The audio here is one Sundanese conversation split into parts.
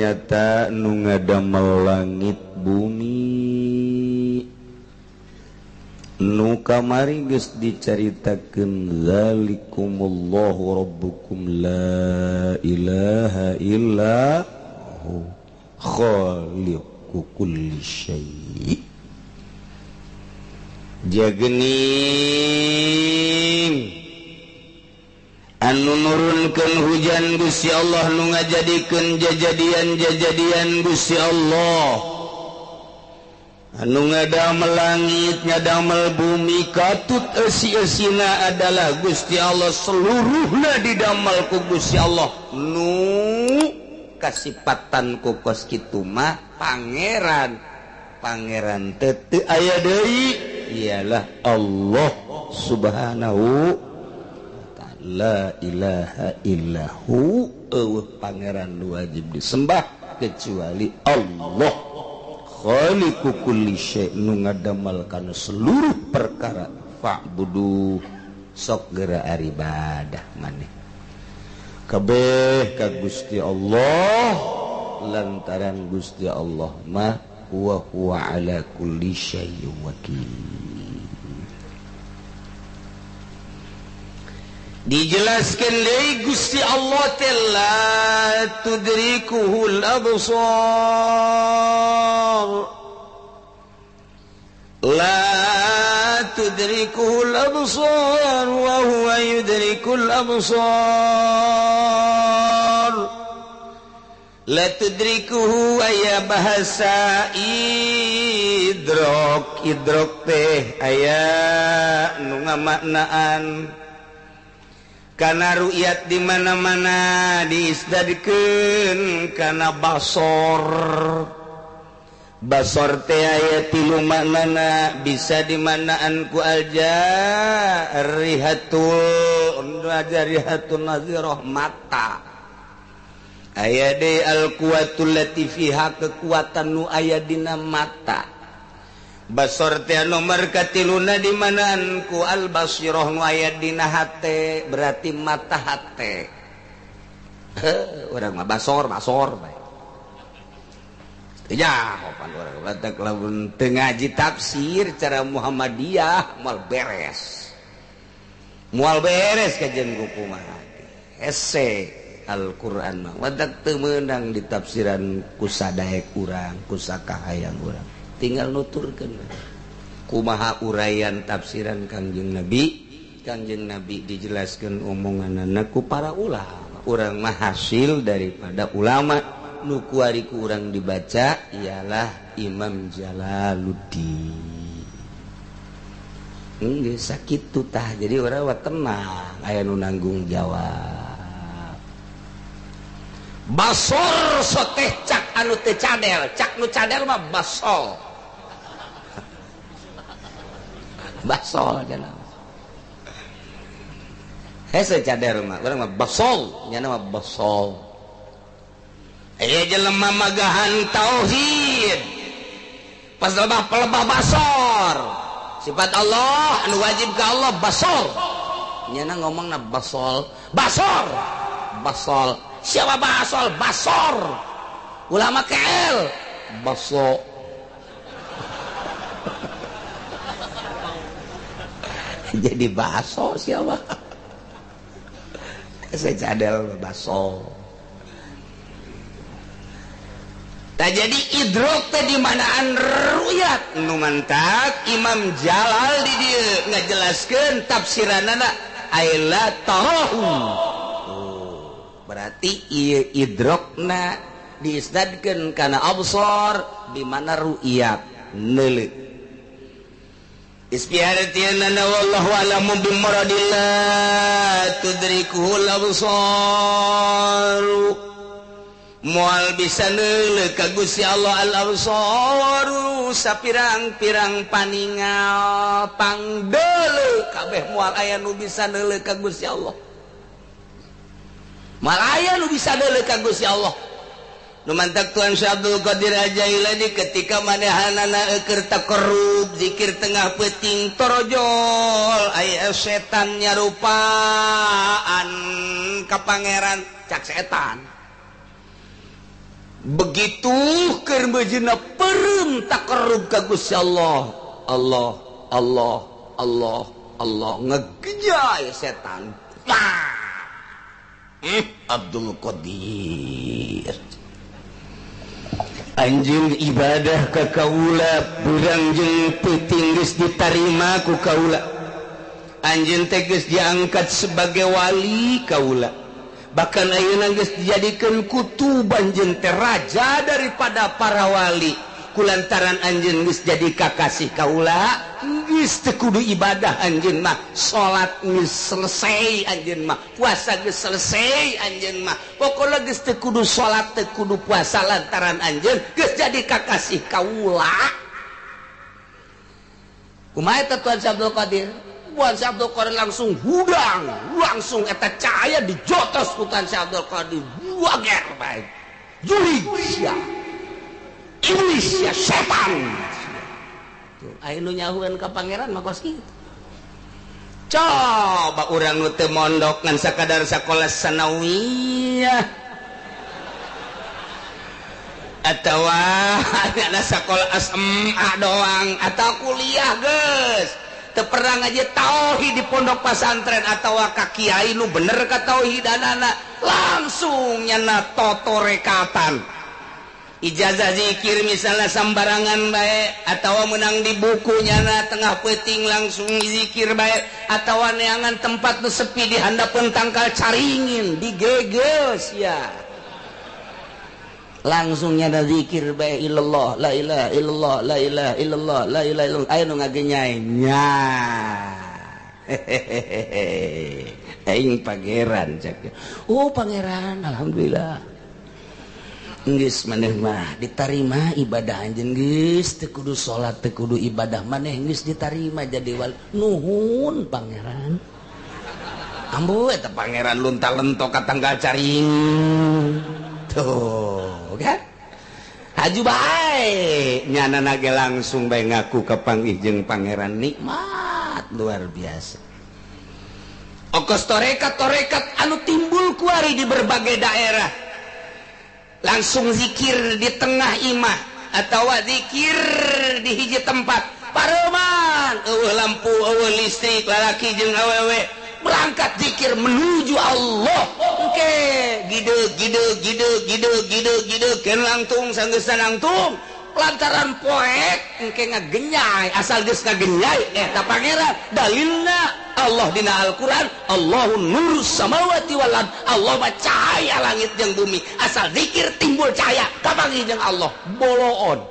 nyata nu ngadamel langit bumi nu kamari geus dicaritakeun zalikumullahu rabbukum la ilaha illa hu khaliqu kulli syai'. Jagening anu nurunkeun hujan Gusti Allah nu ngajadikeun jajadian-jajadian Gusti Allah anu ngadamel langit ngadamel bumi katut eusi-eusina adalah Gusti Allah, seluruhna didamel ku Gusti Allah. Nu kasipatan ku kos kitu mah pangeran, pangeran teu teu aya deui ialah Allah Subhanahu wa ta'ala. La ilaha illahu, eueuh pangeran nu wajib disembah kecuali Allah. Khaliqu kulli syai' nu ngadamel kana seluruh perkara. Fa'budu, sok geura ibadah maneh kabeh ka Gusti Allah, lantaran Gusti Allah mah wa huwa ala kulli syai'in wakil. Dijelaskan deui Gusti Allah teh la tudrikuhul absar, la tudrikuhul absar wa huwa yudrikul absar. La tudrikuhu aya bahasa idrok, idrok teh aya nu ngamaknaan kana ru'yat di mana-mana diisdadkeun kana basor. Basor teh aya tilu maknana, bisa dimaknaan ku al-jarihatul jarihatun nazirah mata. Aya deui al-quwwatul lati fiha, kekuatan nu aya dina mata. Basor teh nomor katiluna dimanaan ku al-basirah nu aya dina hate, berarti mata hate. Urang mah basor basor bae. Teu nyaho pan urang batak lamun teu ngaji tafsir cara Muhammadiyah moal beres. Moal beres kajian ku kumaha. Hese Al-Qur'an mah wadak teu meunang ditafsiran ku sadaek urang, ku sakahayang urang. Tinggal nuturkeun kumaha uraian tafsiran Kangjeng Nabi. Kangjeng Nabi dijelaskeun omonganana ku para ulama. Urang mah hasil daripada ulama nu kuari ku urang dibaca ialah Imam Jalaluddin. Geus sakitu tah, jadi urang mah tenang aya nu nanggung jawab. Basor soteh cak anu teu cadel, cak nu cadel mah basol. Basol cenah. Hese cadel mah, urang mah basol, nya mah basol. Aya jelema magahan tauhid. Pas lebah pelebah basor. Sifat Allah anu wajib ka Allah basol. Nya ngomongna basol, basor. Basol. Siapa basol? Basor. Ulama KL baso. Jadi baso siapa? Saya cadel baso. Tak jadi idrok teh di manaan ruyat nu mantak Imam Jalal di dieu ngajelaskeun tafsiranana aila tarahu. Berarti ieu idrokna diisnadkeun kana absar di mana ru'yat neuleuh. Istiaratiana wallahu alamu bimuradillah tudrikuhul absar. Moal bisa neuleuh ka Gusti Allah al absaru sapirang-pirang paningal pangdeuleuh kabeh moal aya nu bisa neuleuh ka Gusti Allah. Moal aya nu bisa neuleuh ka Gusti Allah. Nu mantak Tuhan Syekh Abdul Qadir Jailani ketika manehanana keur takerub zikir tengah peuting torojol aya setan nyarupaan ka pangeran cak setan. Begitu keur meujeuhna peureum taqarrub ka Gusti Allah. Allah Allah Allah Allah ngegejay setan. Abdul Qadir anjeun ibadah ka kaula beurang jeung peuting geus ditarima ku kaula. Anjeun teh geus diangkat sebagai wali kaula. Bahkan ayeuna geus dijadikeun kutub anjeun teh raja daripada para wali. Kulantaran anjeun geus jadi kakasih kaula, geus teu kudu ibadah anjeun mah, salat geus selesai anjeun mah, puasa geus selesai anjeun mah. Pokona geus teu kudu salat, teu kudu puasa lantaran anjeun geus jadi kakasih kaula. Kumaha eta Tuan Abdul Qadir? Tuan Abdul Qadir langsung hudang, langsung eta cahaya dijotos ku Tuan Abdul Qadir. Wager bae. Jurig sia. Iblis ya setan. Tuh, aya nu nyahueun ka pangeran mah kos kitu. Coba urang nu teu mondok ngan sakadar sakola sanawiyah atawa ada sakola SMA doang atau kuliah geus teu pernah ngaji tauhid di pondok pesantren atawa ka kiai nu bener ka tauhidanana langsung nyana totorekatan. Ijazah zikir misalnya sambarangan bae atau menang di buku nyana tengah peuting langsung zikir bae atau neangan tempat nu sepi di handapeun tangkal caringin digeges ya langsung nyana zikir bae illallah la ilaha illallah la ilaha illallah la ilaha illallah aya nu ngagenyai nya hehehe aing pangeran cek oh pangeran alhamdulillah geus maneh mah ditarima ibadah anjeun geus teu kudu salat teu kudu ibadah maneh geus ditarima jadi wali nuhun pangeran ambu eta pangeran lunta lentok ka tanggal caring tuh kan haju bae nyana ge langsung bae ngaku ka panggih jeung pangeran nikmat luar biasa. Okos torekat-torekat anu timbul kuari di berbagai daerah langsung zikir di tengah imah atau zikir di hiji tempat pareman eueuh lampu eueuh listrik lalaki jeung awewe berangkat zikir menuju Allah engke gideg gideg gideg gideg gideg gideg keun langtung sanggeusna langtung lantaran poek engke ngagenyai asal geus ngagenyai eta pangeran dalilna Allah dina Al-Qur'an Allahu nurus samawati wal ard Allah mah cahaya langit jeung bumi asal zikir timbul cahaya kapanggih jeung Allah boloon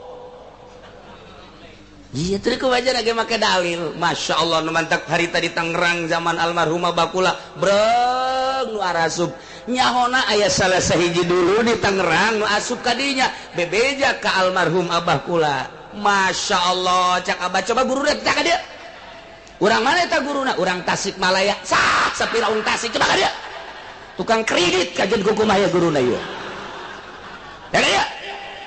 ieu teh kumaha ge make dalil Masya Allah nu mantak harita di Tangerang zaman almarhumah Bakula breng nu arasup nyahona aya salah sahiji dulu di Tangerang nu asup kadinya bebeja ka almarhum Abah kula Masya Allah cak abah coba guru teh ka dieu urang mana eta guruna urang Tasikmalaya sah sapira urang Tasik coba ka dieu tukang kredit kajeun kumaha ya guruna ieu ya ka dieu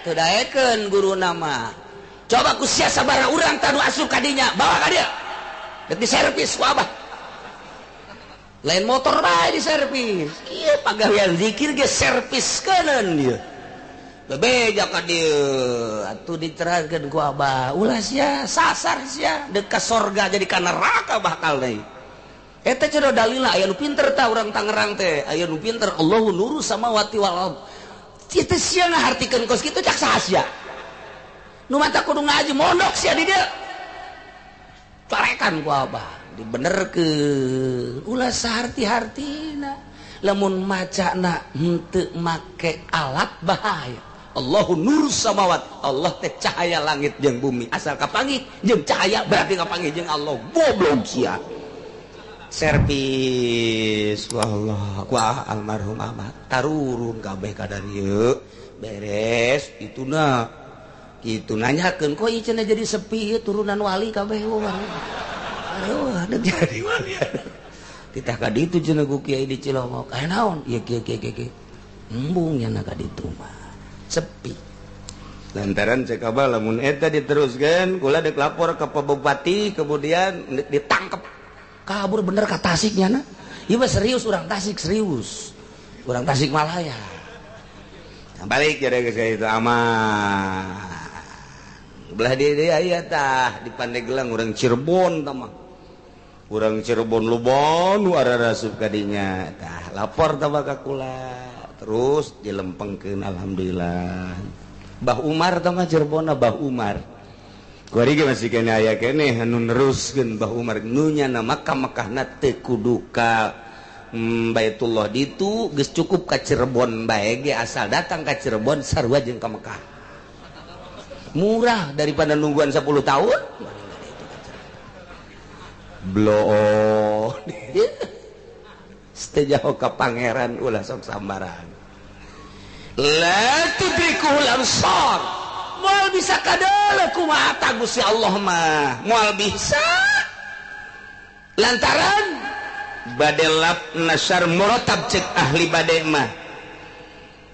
teu daekeun guruna mah coba ku sia sabaraha urang tah nu asup kadinya bawa ka dieu deuk diservis ku abah lain motor bae di servis ieu pagawean zikir ge serviskeun ieu bebeja ka dieu atuh diterangkeun ku abah ulah sia sasar sia deuk ka sorga jadi ka neraka bakal deui eta cenah dalilna aya nu pinter tah urang Tangerang teh aya nu pinter Allahu nurus samawati wal ard kitu sia ngahartikeun kos kitu cak saha sia nu mata kudu ngaji mondok sia di dieu carekan ku abah dibenerkeun ulah saharti-hartina lamun macana henteu make alat bahaya Allahu nurus samawat Allah teh cahaya langit jeung bumi asal kapanggih jeung cahaya berarti kapanggih jeung Allah goblok sia servis wallah ku almarhum Ahmad tarurun kabeh ka dieu beres ituna kitu nanyakeun kok ieu cenah jadi sepi ieu turunan wali kabeh aduh deuk jadi wali titah ka ditu cenah ku kiai di Cilongok aya naon ieu kieu kieu kieu embung nya ka ditu mah sepi lantaran cek abah lamun eta diteruskeun kula deuk lapor ke Pak Bupati kemudian ditangkep kabur bener ka Tasik nyana ieu mah serius urang Tasik serius urang Tasikmalaya Balik jadi geus itu aman. Belah dieu deui aya tah di Pandeglang urang Cirebon tah mah. Urang Cirebon lobon nu ararasup ka dinya. Tah lapor tah ka kula. Terus dilempengkeun alhamdulillah. Bah Umar tah mah Cirebonna Bah Umar. Kuari ge masih keneh aya keneh anu neruskeun Bah Umar nu nyana Makkah-Makkahna teu kudu ka Baitullah ditu geus cukup ka Cirebon bae ge asal datang ka Cirebon sarua jeung ka Mekah. Murah daripada nungguan 10 tahun. Bloon. Teu jauh ka pangeran ulah sok sambaran. La tudrikuhul absar. Moal bisa kadeuleu kumaha ta Gusti Allah mah. Moal bisa. Lantaran badelap nasar muratab cek ahli bade mah.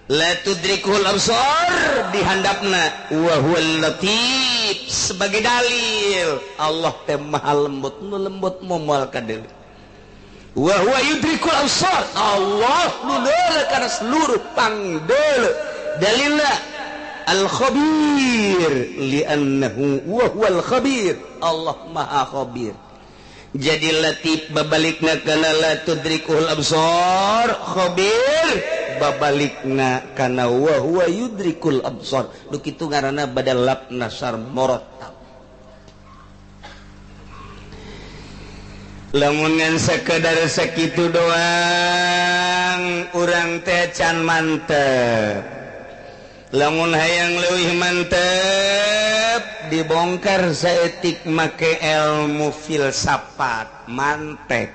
La tudrikuhul absar dihandapna wa huwal latif sebagai dalil Allah teh maha lembut nu lembut moal kadeuleu. Wa huwa yudrikul absar Allah nu deuleu kana seluruh pangdeuleu. Dalilna al khabir li'annahu wa huwal khabir Allah maha khabir. Jadi latif babalikna kana la tudrikuhul absar, khabir babalikna kana wa huwa yudrikul absar. Nu kitu ngaranna badal lab nasar muratab. Lamun ngan sakedar sakitu doang urang teh can mantep. Lamun hayang leuwih mantep dibongkar saeutik make ilmu filsafat mantek.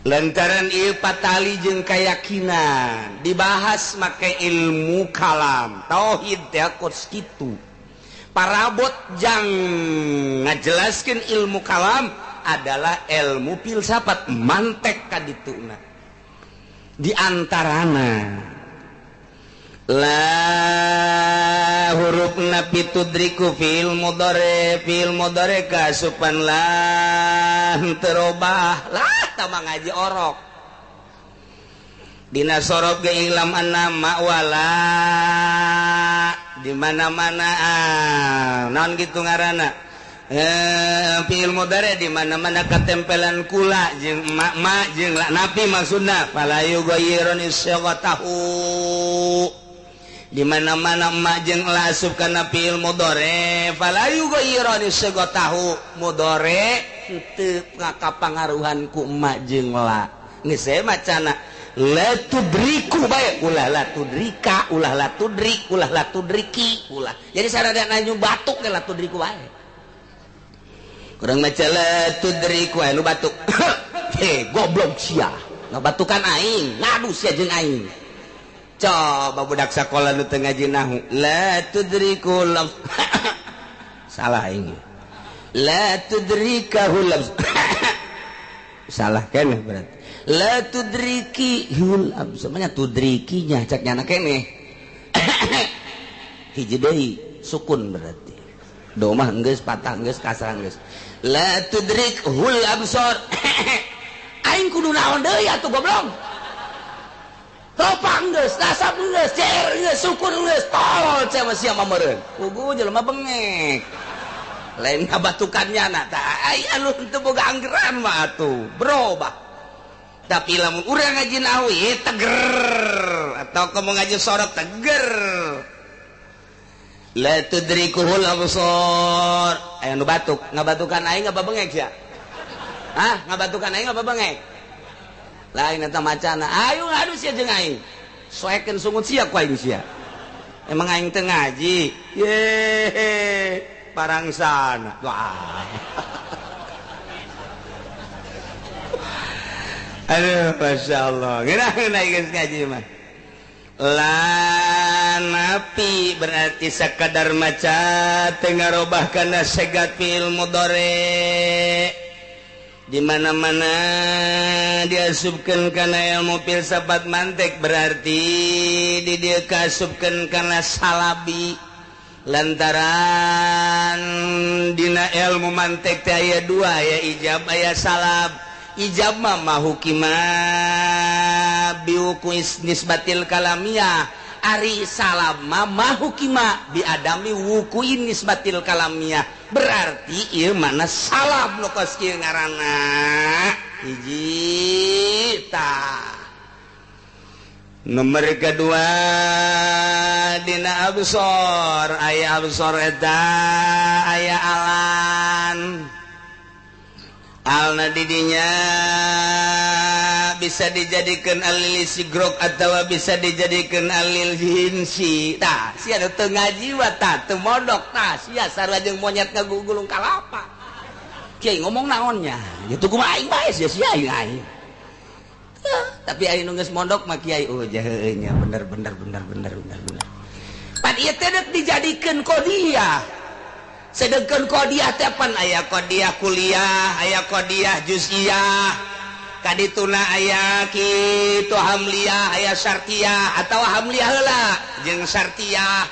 Lantaran ieu patali jeung kayakinan dibahas make ilmu kalam tauhid teh kos kitu. Parabot jang ngajelaskeun ilmu kalam adalah ilmu filsafat mantek kadituna. Di antarana la huruf napi tudriku fil mudhari kasupan lah terobah lah tama ngaji orok dina sorob ge ilam anna wala di mana-mana naon kitu ngaranna fiil mudhari di mana-mana katempelan kula jeung ma jeung la napi maksudna fala yughayyirun isyghatahu di mana-mana emak jeung asup kana fiil mudhari fala yughayyirun isyghatahu mudhari teu ngakapangaruhan ku emak jeung la geus we macana la tudriku bae ulah la tudrika ulah la tudrik ulah la tudriki ulah jadi sarada nanyu batuk ge la tudriku bae kurang maca la tudriku anu batuk he goblok sia ngabatukan aing ngadu sia jeung aing coba budak sakola nu teu ngaji nahu la tudriku salah aing la tudrikahu salah keneh berarti la tudriki hul semuanya tudrikinya cak nyana keneh hiji deui sukun berarti domah geus patah geus kasrah geus la tudrik hul absar aing kudu naon deui atuh goblok ropang geus nasab geus cer geus sukun geus tolol sia sia meureun pugu jelema bengek lain ngabatukannya na tah ai anu teu boga anggeran mah atuh berobah. Tapi lamun urang ngaji nahu teger atau kamu ngaji sorot teger la tudrikuhul absar aya nu batuk ngabatukan aing apa bengek sia hah ngabatukan aing apa bengek lain eta macana ayo ngadu sia jeung aing soekeun sungut sia ku aing sia emang aing teu ngaji ye parangsana wah. Aduh, Masya Allah. Ngeunah geus ngaji mah. La napi berarti sakadar maca teu ngarobah kana segat fiil mudhari. Di mana-mana diasupkeun kana ilmu filsafat mantek berarti di dieu kaasupkeun kana salabi. Lantaran dina ilmu mantek teh aya dua, aya ijab aya salab. Ijab mah mahukiman biwuku nisbatil kalamiyah ari salama mahukima bi adami wukuin nisbatil kalamiyah berarti ieu mana salam nu kos kieu ngaranna hiji tah. Nomor kedua dina absor aya absor eta aya alan alna didinya bisa dijadikan alil sigrok atau bisa dijadikan alil jinsi tah sia teu ngaji wa tah teu modok tah sia sarua jeung monyet ngagugulung kalapa kiai ngomong naonnya kitu kumaha aing bae sia sia aing aing. Tapi aing nu geus mondok mah kiai oh jaheue nya bener bener bener bener bener bener. Pan ieu teh deuk dijadikeun qodiyah. Sedengkeun qodiyah teh pan aya qodiyah kuliah, aya qodiyah juz'iyah. Kadituna aya kitu hamliyah, aya syartiyah atawa hamliyah heula jeung syartiyah.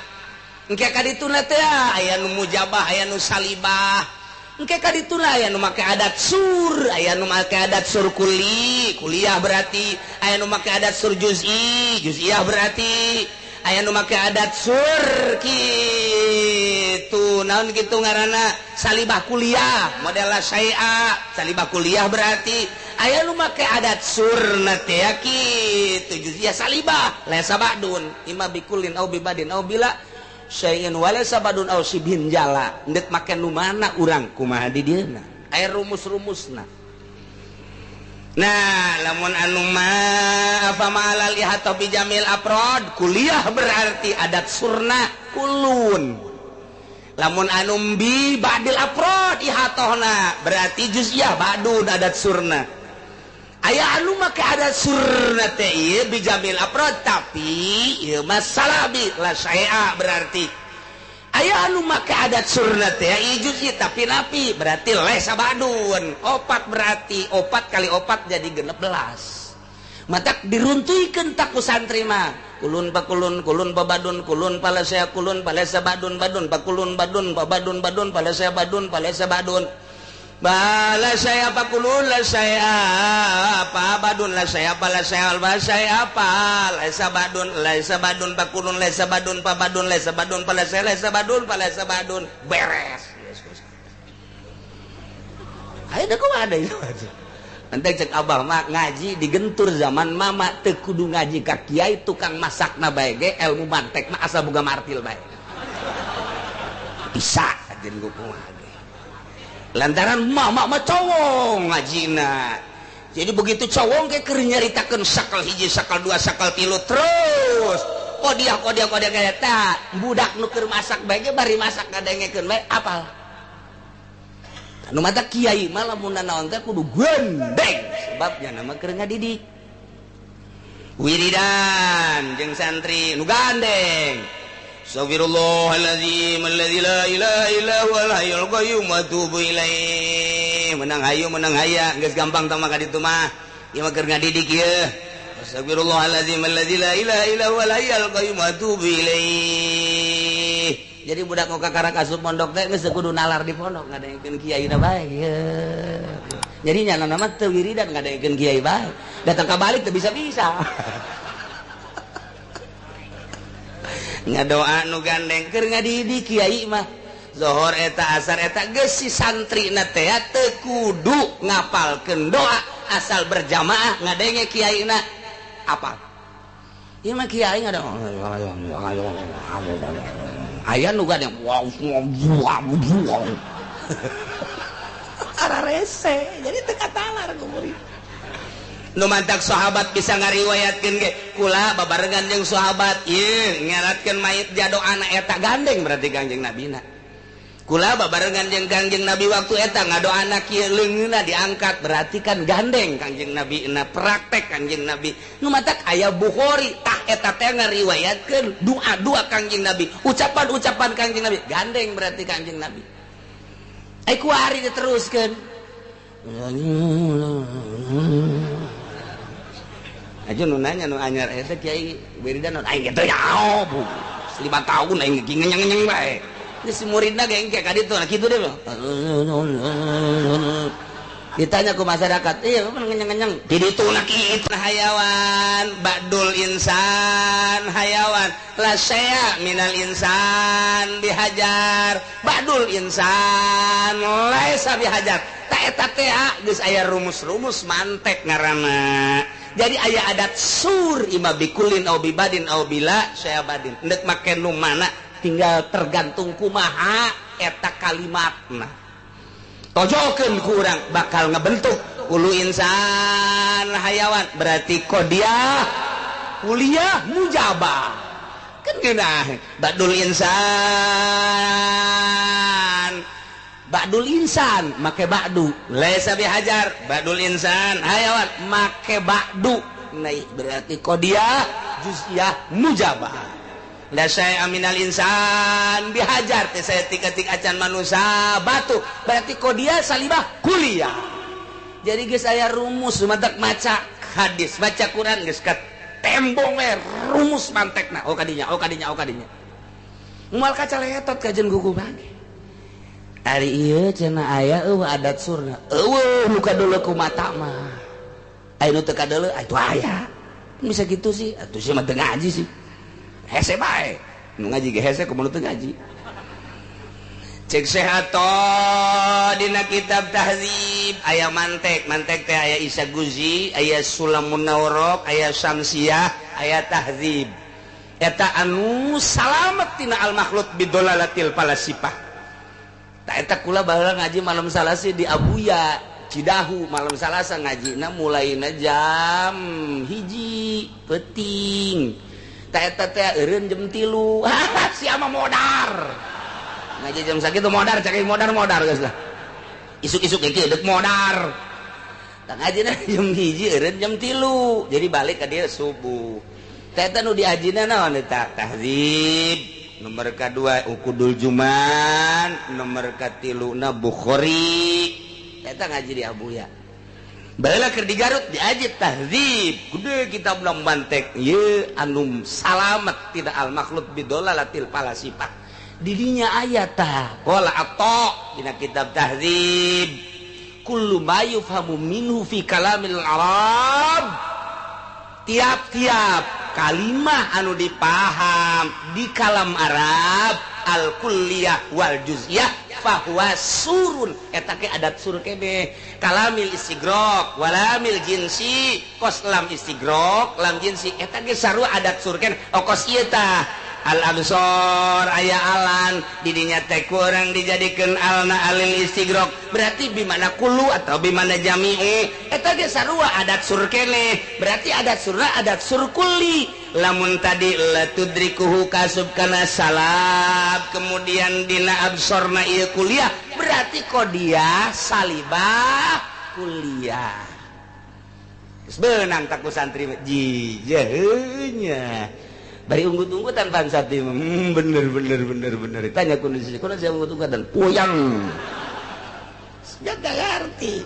Engke kadituna teh aya nu mujabah, aya nu salibah. Engke kadituna aya nu make adat sur, aya nu make adat sur kuli, kuliah berarti, aya nu make adat sur juz'i, juz'iyah berarti, aya nu make adat sur kitu, naon kitu ngaranna salibah kuliah, model syai'a, salibah kuliah berarti, aya nu make adat surna teh kitu juz'iyah salibah, laisa ba'dun, imma bikulin au bibadin au bila syai'in walaysa badun aw sibhin jala ndek make nu mana urang kumaha di dieuna aya rumus-rumusna. Nah lamun anu ma afa ma'alal ihata bi jamil aprod kuliah berarti adat surna kulun lamun anu bi ba'dil aprod ihatohna berarti juz'iyah ba'dun adat surna aya anu make adat surna teh ieu bi jamil aprod tapi ieu mah salabi la syai'a berarti aya anu make adat surna teh ieu juz'i tapi napi berarti lesa badun opat berarti opat kali opat jadi 16 matak diruntuikeun tak ku santri mah kulun pakulun kulun pabadun kulun palasea kulun palesa badun badun pakulun badun pabadun badun palesea badun palesa badun bala saya apa kulun la saya apa badun la saya apa la saya alba saya apa laisa badun laisa badun pakulun laisa badun pabadun laisa badun palasa laisa badun palasa badun beres. Ayo dah kok ada itu nanti cek abah mah ngaji digentur zaman mama teu kudu ngaji ka kiai tukang masakna bae ge ilmu mantek mah asal boga martil bae bisa ajen kumaha lantaran mama mah cowong ngajina jadi begitu cowong kayak keur nyaritakeun sakal hiji sakal dua sakal tilu terus kodiah kodiah kodiah kayak ta budak nu keur masak bae ge bari masak ngadengekeun bae apal nu mata kiai mah lamun naon teh kudu gendeng sebabnya nama keur ngadidik wiridan jeung santri nu gandeng. Astagfirullahaladzim alladzi la ilaha illa huwal hayyul qayyum wa atubu ilaih. Menang hayu menang haya geus gampang tah mah ka ditu mah ieu mah keur ngadidik ieu. Astagfirullahaladzim alladzi la ilaha illa huwal hayyul qayyum wa atubu ilaih. Jadi budak nu kakarak asup pondok teh geus kudu nalar di pondok ngadengekeun kiai na bae ieu. Jadi nya mah teu wiridan ngadengekeun kiai bae. Datang ka balik teu bisa-bisa. Ngadoa nu gandeng keur ngadidik kiai mah zohor eta asar eta geus si santrina teh teu kudu ngapalkeun doa asal berjamaah ngadenge kiaina apal ieu mah kiai ngada aya nu gandeng ara rese jadi teu katalar ku murid. Nu mantak sahabat bisa ngariwayatkeun ge kula babarengan jeung sahabat ieu nyaratkeun mayit jadoana eta gandeng berarti Kangjeng Nabina kula babarengan jeung Kangjeng Nabi waktu eta ngadoana kieu leungeunna diangkat berarti kan gandeng Kangjeng Nabi na praktek Kangjeng Nabi nu matak aya Bukhari tah eta teh ngariwayatkeun doa-doa Kangjeng Nabi ucapan-ucapan Kangjeng Nabi gandeng berarti Kangjeng Nabi ai kuari diteruskeun aja nu nanya nu anyar eta kiai wiridan aing ge teu nyaho bu 5 tahun aing ge ngenyang-ngenyang bae geus si muridna ge engke ka ditu nah kitu deh. Ditanya ke masyarakat, iya ngenyeng-ngenyeng. Di ditu nak itu hayawan, ba'dul insan hayawan, la syai'a minal insan bihajar, ba'dul insan laisa bihajar. Ta eta teh geus aya rumus-rumus mantek ngaranna. Jadi aya adat sur ima bikulin au bibadin au bila syai'a badin. Endek make nu mana tinggal tergantung kumaha eta kalimatna. Tojokeun ku urang bakal ngebentuk ulu insan hayawan berarti kodiah kuliah mujabah kan geunah badul insan make ba'du laisa bihajar badul insan hayawan make ba'du naik berarti kodiah juz'iyah mujabah. La syai'a minal insan bihajar teh saya tik-tik acan manusia batu berarti kodiah salibah kuliah. Jadi geus aya rumus matak maca hadis baca Quran geus ka tembong we rumus mantekna oh kadinya oh kadinya oh kadinya moal kacaletot kajen gugu bage ari ieu cenah aya eueuh adat surna eueuh nu kadeuleu ku mata mah aya nu teu kadeuleu atuh aya bisa gitu sih atuh sih mah teu ngaji sih hese bae nu ngaji ge hese kumaha teu ngaji. Cek sehato dina kitab tahzib aya mantek mantek teh aya Isa Guzi aya Sulamun Naurok aya Syamsiah aya tahzib eta anu salamet tina al makhluk bidolalatil falasifah. Ta eta kula baheula ngaji malam Salasa di Abuya Cidahu malam Salasa ngajina mulaina jam 1 peuting. Ta eta teh eureun jam 3. Si ama modar. Ngaji jam sakitu modar, cek modar modar geus lah. Isuk-isuk ge kieu deuk modar. Tah ngajina jam 1 eureun jam 3. Jadi balik ka dieu subuh. Ta eta nu diajina naon eta? Tahzib. Nomor kadua Uqudul Juman, nomor katiluna Bukhari. Eta ngaji di Abuya. Baheula keur di Garut diaji tahzib. Gede kitab nang mantek ieu anu salamet tidak al makhluk bidolalatil falasifah. Didinya aya tah qala atta dina kitab tahzib kullu ma yufhamu minhu fi kalamil arab. Tiap-tiap kalimah anu dipaham di kalam Arab al kulliyah wal juz'iyah fahuwa surun eta ke adat sur kene kalamil istigrok walamil jinsi kos lam istigrok lam jinsi eta ge sarua adat sur kene okos ieu tah al absor aya alan didinya teh kurang dijadikeun alna alil istigrok berarti bimana kullu atau bimana jami'u eta ge sarua adat sur kene berarti adat surna adat sur kulli. Lamun tadi la tudrikuhu kasub kana salab kemudian dina absorna ieu kuliah berarti kodiah salibah kuliah. Geus beunang tak ku santri jijeuhnya bari unggut-unggutan pansati bener bener bener bener tanya kondisi kuno saya unggut-unggutan puyang ya gak ngerti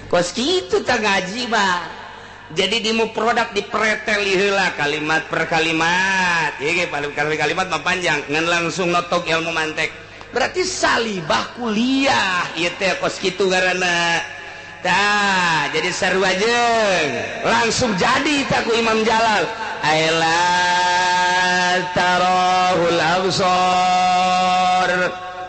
kos kitu tah ngaji mah. Jadi di mu produk dipreteli heula kalimat per kalimat ieu ge kalimat mah panjang ngan langsung notok ilmu mantek berarti salibah kuliah ieu teh kos kitu ngaranna. Tah jadi sarua jeung langsung jadi tah ku Imam Jalal aila tarahul absar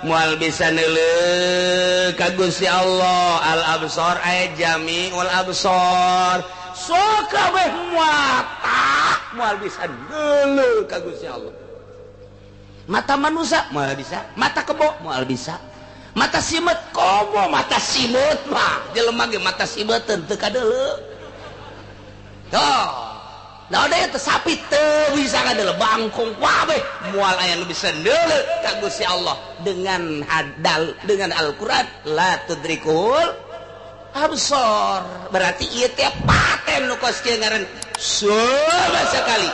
moal bisa neuleuh ka Gusti Allah al absar ay jamiul absar sok kabeh mata moal bisa neuleuh ka Gusti Allah. Mata manusia moal bisa, mata kebo moal bisa, mata simet komo mata simet mah jelema ge mata simeteun teu kadeuleu. Tuh nah udah teh sapi teu bisa kadeuleu bangkong kabeh moal aya nu bisa neuleuh ka Gusti Allah dengan hadal dengan Al-Qur'an la tudrikul absor berarti ieu teh paten nu kos kieu ngaran soba sakali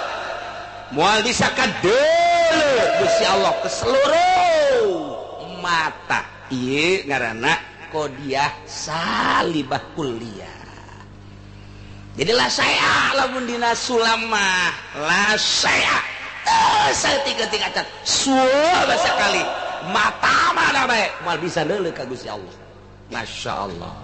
moal bisa kadeuleu Gusti Allah ke seluruh mata ieu ngaranna kodiah salibah kuliah. Jadi lah saya lamun dina sulamah lah saya saeutik-eutik acan suaba sakali mata mana bae moal bisa neuleuh ka Gusti Allah. Masya Allah.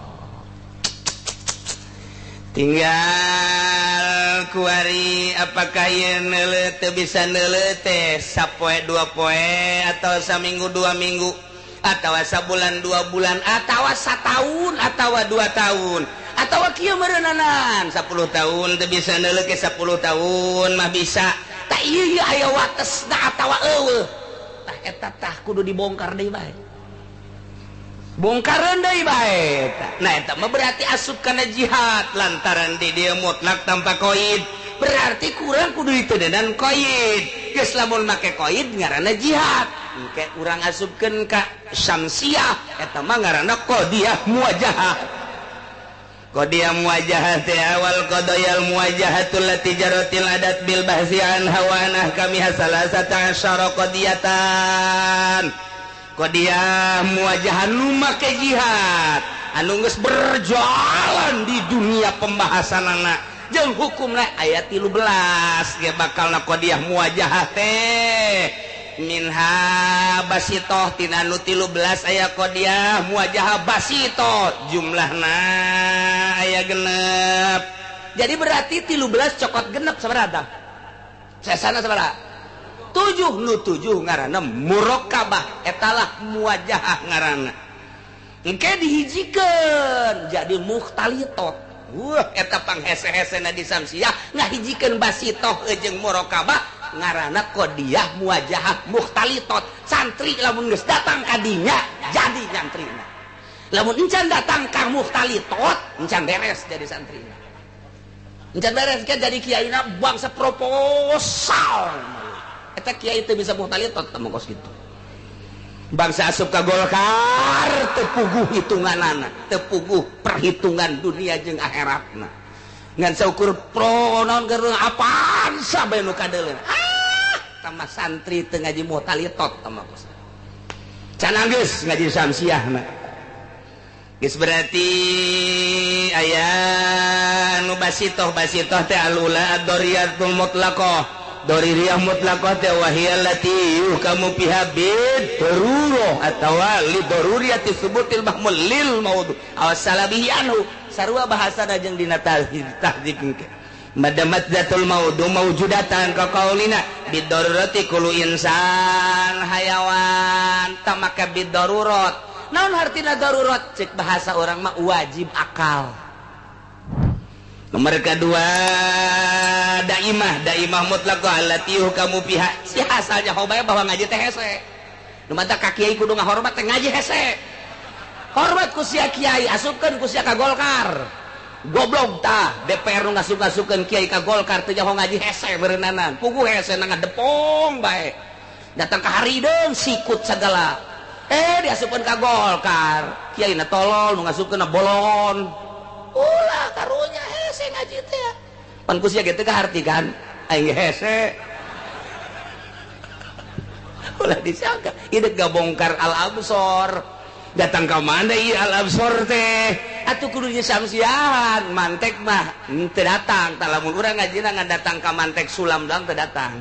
Tinggal kuari apakah ieu neuleuh teu bisa neuleuh teh sapoe dua poe atau saminggu 2 minggu atau sabulan 2 bulan atau satahun atau 2 tahun atau kieu meureunanan 10 tahun teu bisa neuleuh ke 10 tahun mah bisa tah ieu aya watesna atawa eueuh tah eta tah kudu dibongkar deui bae. Bongkaran deui bae. Nah eta mah berarti asup kana jihad lantaran di dieu mutlak tanpa koid. Berarti kurang kudu ditedenan koid. Geus lamun make koid ngaranna jihad. Engke urang asupkeun ka syamsiah eta mah ngaranna qadiyah muwajahah. Qadiyah muwajahah teh awal qadayal muwajahatul lati jaratil adat bil bahsi an hawanah kami hasalasata asyara qadiyatan. Qadiyah muwajahah nu make jihad anu geus berjalan di dunia pembahasanana jeung hukumna aya 13 ge bakalna qadiyah muwajahah teh minha basitoh tina nu 13 aya qadiyah muwajahah basitoh jumlahna aya genep. Jadi berarti 13 cokot genep sabaraha? Sesana sabaraha? 7 nu 7 ngaranna murokabah etalah muwajahah ngaranna. Engke dihijikeun jadi mukhtalitot. Wah eta panghese-hesena di samsiah ngahijikeun basitoh jeung murokabah ngaranna qadiyah muwajahah mukhtalitot. Santri lamun geus datang ka dinya jadi nyantrina. Lamun encan datang ka mukhtalitot encan beres jadi santrina. Encan beres kan jadi kiaina bangsa proposal. Eta kiai teu bisa mukhtalitot teh kos kitu. Bangsa asup ka Golkar teu puguh hitunganana, teu puguh perhitungan dunia jeung akhiratna. Ngan saukur pro naon keur apaan sabae nu kadeuleun. Ah, tambah santri teu ngaji mukhtalitot teh kos. Can geus ngaji samsiahna. Geus berarti aya nu basitoh basitoh teh alula ad-doriyatul mutlaqah. Doririyah mutlaqah teh wahiyal lati yuhkamu fiha bid darurah atawa li daruriyati subutil mahmul lil maudhu aw salabihi anhu sarua bahasana jeung dina tahdzib engke madamat zatul maudhu maujudatan ka qaulina bid darurati kullu insan hayawan tamaka bid darurat. Naon hartina darurat cek bahasa orang mah wajib akal. Nomor kedua daimah daimah mutlaqah allati yuhkamu fiha si asalnya hobae bahwa ngaji teh hese. Nu mata ka kiai kudu ngahormat teh ngaji hese. Hormat ku sia kiai asupkeun ku sia ka Golkar. Goblok tah DPR nu ngasup-ngasupkeun kiai ka Golkar teu nyaho ngaji hese beureunanan. Puguh hese na ngadepong bae. Datang ka harideung sikut sagala. Diasupkeun ka Golkar. Kiai na tolol nu ngasupkeun na bolon. Ulah karunya hese ngaji teh. Pan ku sia ge teu kaharti kan? Aing hese. Ulah disangka ieu gabongkar al-absor. Datang ka mana ieu al-absor teh? Atuh kudu samsiahan, mantek mah teu datang. Tah lamun urang ngajina ngan datang ka mantek sulam doang teu datang.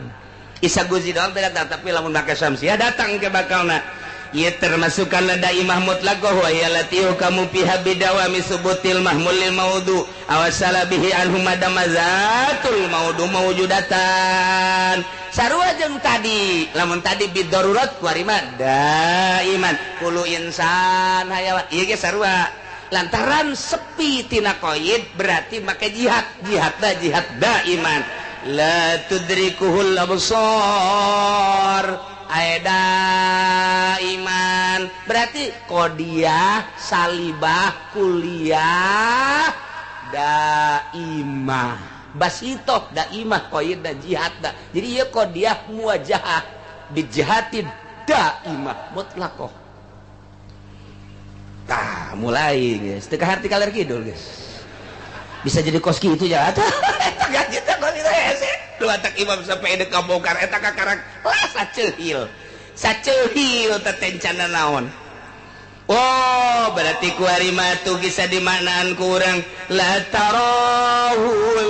Isa Guzi doang teu datang, tapi lamun make samsiah datang ke bakalna. Ia termasuk karena daimah mutlaqah wa hiya lati yuhkamu fiha bidawami subutil mahmul lil maudhu awasala bihi anhu madamazatul maudhu mawjudatan. Sarua jeung tadi, lamun tadi bidarurat kuari mah daiman kullu insan hayawan. Ieu ge sarua. Lantaran sepi tina qaid berarti make jihad, jihadna jihad daiman. La tudrikuhul absar. Aeda iman berarti qodiyah salibah kuliah daimah basitoh daimah qaid dan jihad da. Jadi ieu qodiyah muwajahah bijihati daimah mutlaqah. Tah mulai geus teu kaharti kaler kidul geus bisa jadi kos kitu ya eta gaji teh kos kitu hese. Dua tak imam sampai edek kabongkar eta kakarak lah saceuhil saceuhil teh tencana naon. Oh berarti kuari mah tuh bisa dimaknaan kurang la tarahul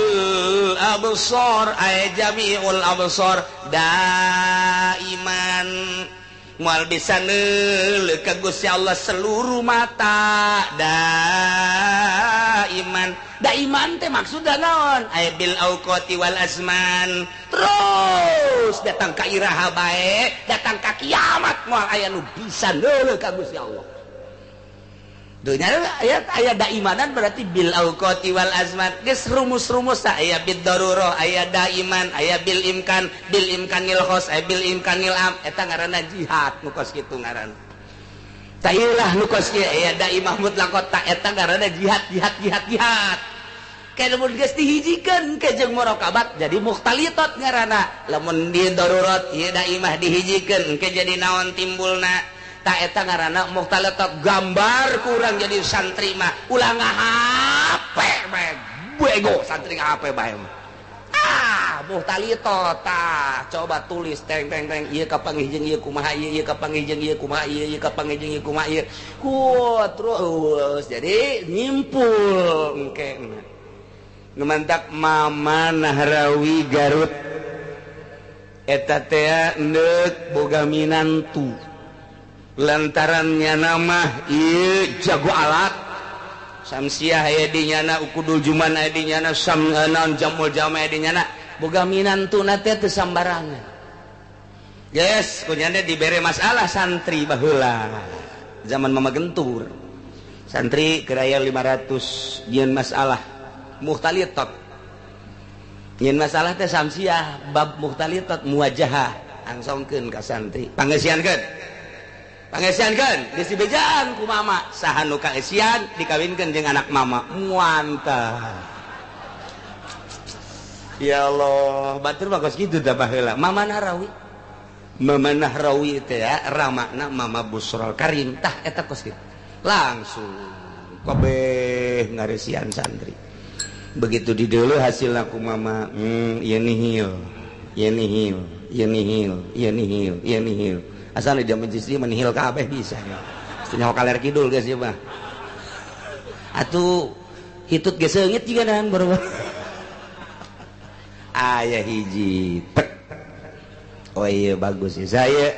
absar ay jami'ul absar daiman moal bisa neuleuh ka Gusti Allah seluruh mata daiman. daiman. Daiman teh maksudna naon? Aya bil auqati wal azman. Terus datang ka iraha bae, datang ka kiamat moal aya nu bisa neuleuh ka Gusti Allah. Dunya aya aya daimanan berarti bil auqati wal azman. Geus rumus-rumus aya bid darurah, aya daiman, aya bil imkan, bil imkanil khos, aya bil imkanil am. Eta ngaranna jihad nu kos kitu ngaranna. Tailah nu kos kieu aya daimah mutlaqat ta eta ngaranna jihad jihad jihad jihad. Kayak lamun geus dihijikeun ke jeung murakabat jadi mukhtalitat ngaranna. Lamun di darurat ieu daimah dihijikeun ke jadi naon timbulna. Ta eta ngaranna mukhtalitat gambar kurang jadi santri mah ulah ngahape bae bego santri ngahape bae mah. Ah mukhtalitat tah coba tulis teng teng teng ieu kapanggih jeung ieu kumaha ieu ieu kapanggih jeung ieu kumaha ieu ieu kapanggih jeung ieu kumaha ieu ku terus jadi nyimpul engke nu mantak Mama Nahrawi Garut eta teh neuk boga minantu lantarannya nama ieu jago alat Samsiah aya di nyana Ukudul Juman aya di nyana sam naon Jamul Jama aya di nyana boga minantuna teh teu sambarangan. Geus kunyana dibere masalah santri baheula zaman Mama Gentur santri keraya 500 jieun masalah mukhtalitat jieun masalah teh Samsiah bab mukhtalitat muwajahah angsongkeun ka santri pangeusiankeun pangesiankeun geus dibejaan ku mama saha nu kaesian dikawinkeun jeung anak mama muantah. Ya Allah batur mah kos kitu tah baheula Mama Nahrawi. Mama Nahrawi teh ramana Mama Busrol Karim tah eta kos kitu langsung kabeh ngaresian santri begitu dideuleuh hasilna ku mama ieu nihil ieu nihil ieu nihil ieu nihil ieu nihil asal di jaman istri menihil kabeh bisa ya. Nyaho kaler kidul geus ieu mah. Atuh hitut geus seungit juga dan baru. Aya hiji tek. Oh iya bagus ya. Saya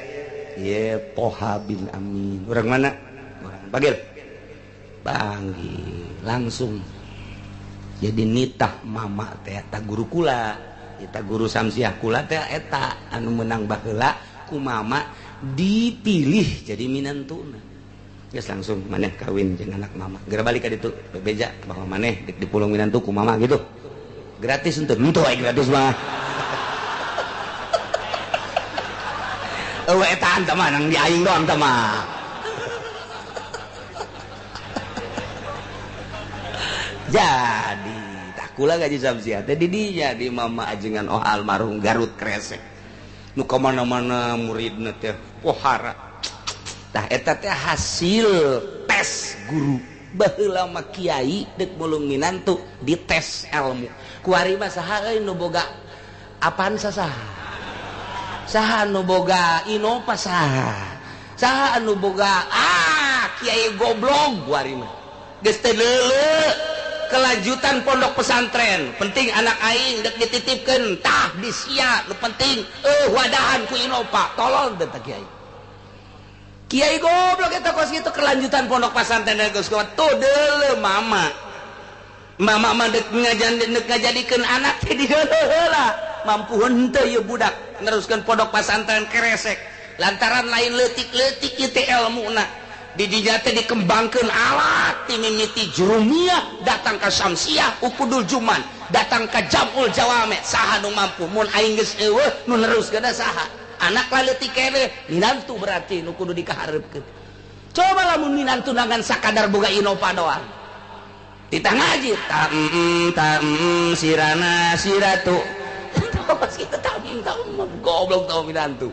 ieu Toha bin Amin. Urang mana? Urang Panggil. Panggil langsung. Jadi nitah mama teh eta guru kula, eta guru Samsiah kula teh eta anu menang baheula ku mama dipilih jadi minantuna. Geus langsung maneh kawin jeung anak mama. Geura balik ka ditu bebeja bahwa maneh dek dipulung minantu ku mama gitu. Gratis henteu? Henteu aya gratis mah. Eueuh eta tah mah nang di aing doang tah mah. Jadi tah kula gaji Samsiah teh di dinya di mama ajengan oh almarhum Garut Kresek. Nu ka mana-mana muridna teh pohara. Tah eta teh hasil tes guru. Baheula mah kiai deuk mulung minantu dites ilmu. Kuari mah saha euy nu boga apaan saha? Saha nu boga Innova saha? Saha anu boga ah kiai goblok kuari mah. Geus teu leuleuh kelanjutan pondok pesantren penting anak aing dek dititipkeun tah di sia nu penting wadahan ku Innova tolol teh kiai. Kiai goblok eta kos kitu kelanjutan pondok pesantren geus tuh deuleu mama. Mama mah dek ngajadikeun anak teh dideuleu heula mampu henteu ieu budak neruskeun pondok pesantren Kresek lantaran lain leutik-leutik ieu teh elmuna. Di dinya teh dikembangkeun alat ti mimiti Jurumiyah datang ka Samsiah Ukudul Juman datang ka Jamul Jawame saha nu mampu mun aing geus eueuh nu neruskeun saha anak leutik keneh minantu berarti nu kudu dikahareupkeun. Coba lamun minantu ngan sakadar boga Innova doang titah ngaji ta ta sirana siratu pas kitu ta goblok tau minantu.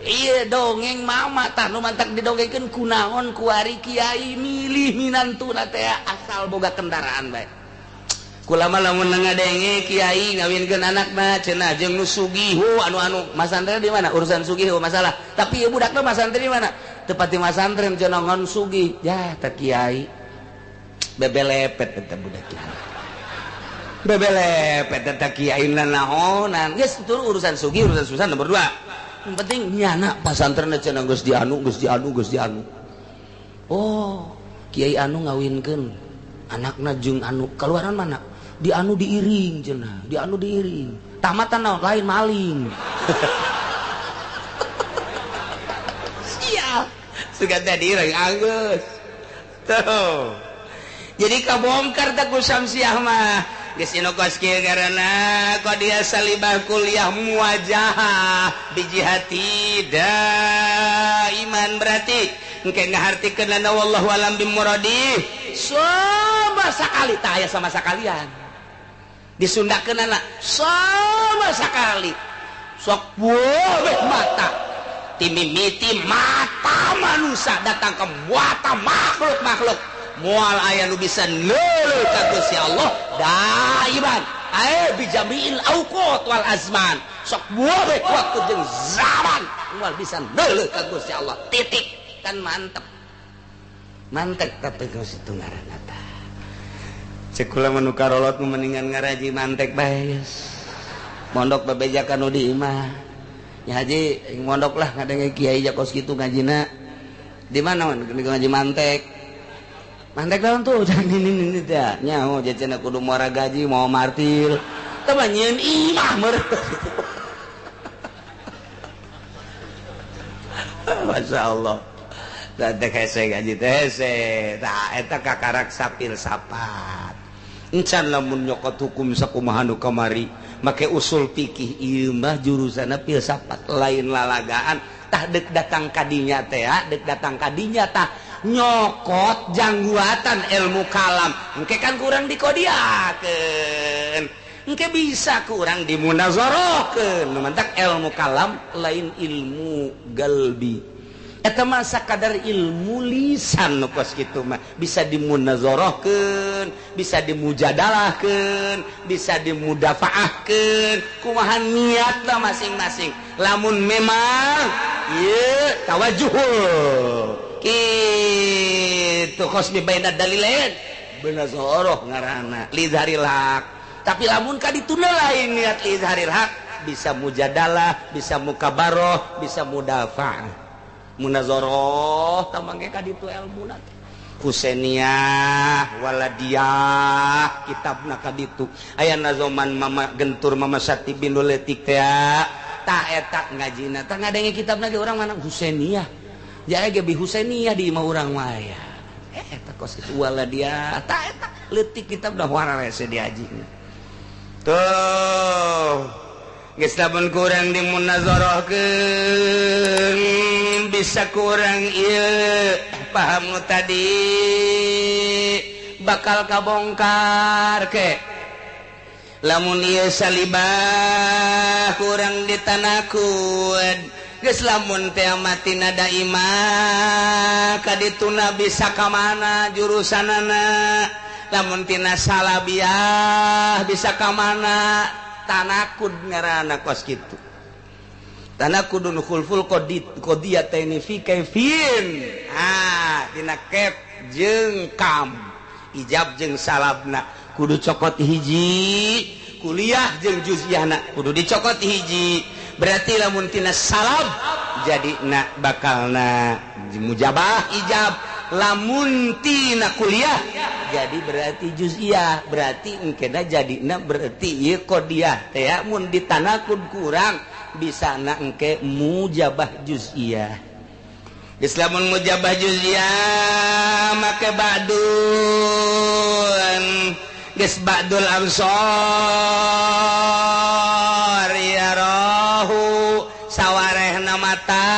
Iya dongeng mama tah nu mantak didongengkeun kunaon kuari kiai milih minantuna teh asal boga kendaraan bae. Kula mah lamun ngadenge kiai ngawinkeun anakna cenah jeung nu sugih anu-anu masantren di mana urusan sugih masalah. Tapi ieu budakna masantren di mana? Teu pati masantren cenah ngon sugih. Ya teh kiai bebelepet eta budak kiai. Bebelepet eta kiai nanaonan. Geus urusan sugih urusan susah nomor 2. Yang penting nyana pasantren cenah geus dianu geus dianu geus dianu. Oh, kiai anu ngawinkeun Anakna jeung anu keluaran mana? Di anu diiring cenah, di anu diiring. Tamatan naon lain maling. Sial. Sugan teh diiring anggeus. Tuh. Jadi kabongkar teh ku Syamsiah mah. Geus inu kos kieu ngaranna qadiyah salibah kuliah muwajahah bijihati daiman berarti engke ngahartikeunana wallahu alam bimuradi sama sakali tah aya sama sakalian disundakeunana sama sakali sok buah mata timimiti mata manusia datang ke mata makhluk-makhluk moal aya nu bisa neuleuh ka Gusti Allah daiman ae bijamiil auqat wal azman sok buah waktu jeung zaman moal bisa neuleuh ka Gusti Allah titik kan mantep mantep tapi kau situ ngaranna tah cek kula mah nu karolot mendingan ngaraji mantek bae geus mondok bebejakan nu di imah nya haji mondok lah ngadenge kiai jakos kitu ngajina di mana ngaji mantek mantek daun tuh jangan ini teh nyaho cenah kudu muara gaji mau martil teh mah nyieun imah meureun. Masya Allah teh hese gaji teh hese tah eta kakarak sapil sapat encan lamun nyokot hukum sakumaha nu kamari make usul fikih ieu mah jurusanna filsafat lain lalagaan tah deuk datang kadinya teh deuk datang kadinya tah nyokot jangguatan ilmu kalam engke kan kurang dikodiakeun engke bisa kurang dimunazarahkeun mantak ilmu kalam lain ilmu galbi eta mah sakadar ilmu lisan nu kos kitu mah bisa dimunazarahkeun bisa dimujadalahkeun bisa dimudafaahkeun kumaha niatna masing-masing lamun memang ieu tawajuh kitu khosmi baina dalilain munazarah ngaranna lidharil haq tapi lamun ka dituna lain niat lidharil haq bisa mujadalah bisa mukabaroh bisa mudafaah munazarah tamangke ka ditu ilmuna Husainiyah waladiyah kitabna ka ditu aya nazoman mama gentur mama Sati bin Letik teh ta eta ngajina tah ngadenge kitabna ge urang mana Husainiyah ja ge bi Husainiyah di imah urang mah aya eta kos kitu waladiyah ta eta leutik kitabna wararese diajina tuh geus lamun kurang dimunazarahkeun bisa kurang ieu paham nu tadi bakal kabongkar ke lamun ieu salibah kurang ditanakud geus lamun teh mati nada imah kadituna bisa ka mana jurusanana lamun tina salabiah bisa ka mana tanakud ngaranna kos kitu tanakudun khulful qadiyataini fi kaifin ah dina kef jeung kam ijab jeung salabna kudu cokot hiji kuliah jeung juz'iyahna kudu dicokot hiji berarti lamun tina salab jadi na bakalna mujabah ijab lamun tina kuliah jadi berarti juz'iyah berarti engkena jadina berarti ieu qadiyah teh mun ditanakud kurang bisa na engke mujabah juz'iyah geus lamun mujabah juz'iyah make ba'dun geus ba'dul amsor ya rohu sawarehna mata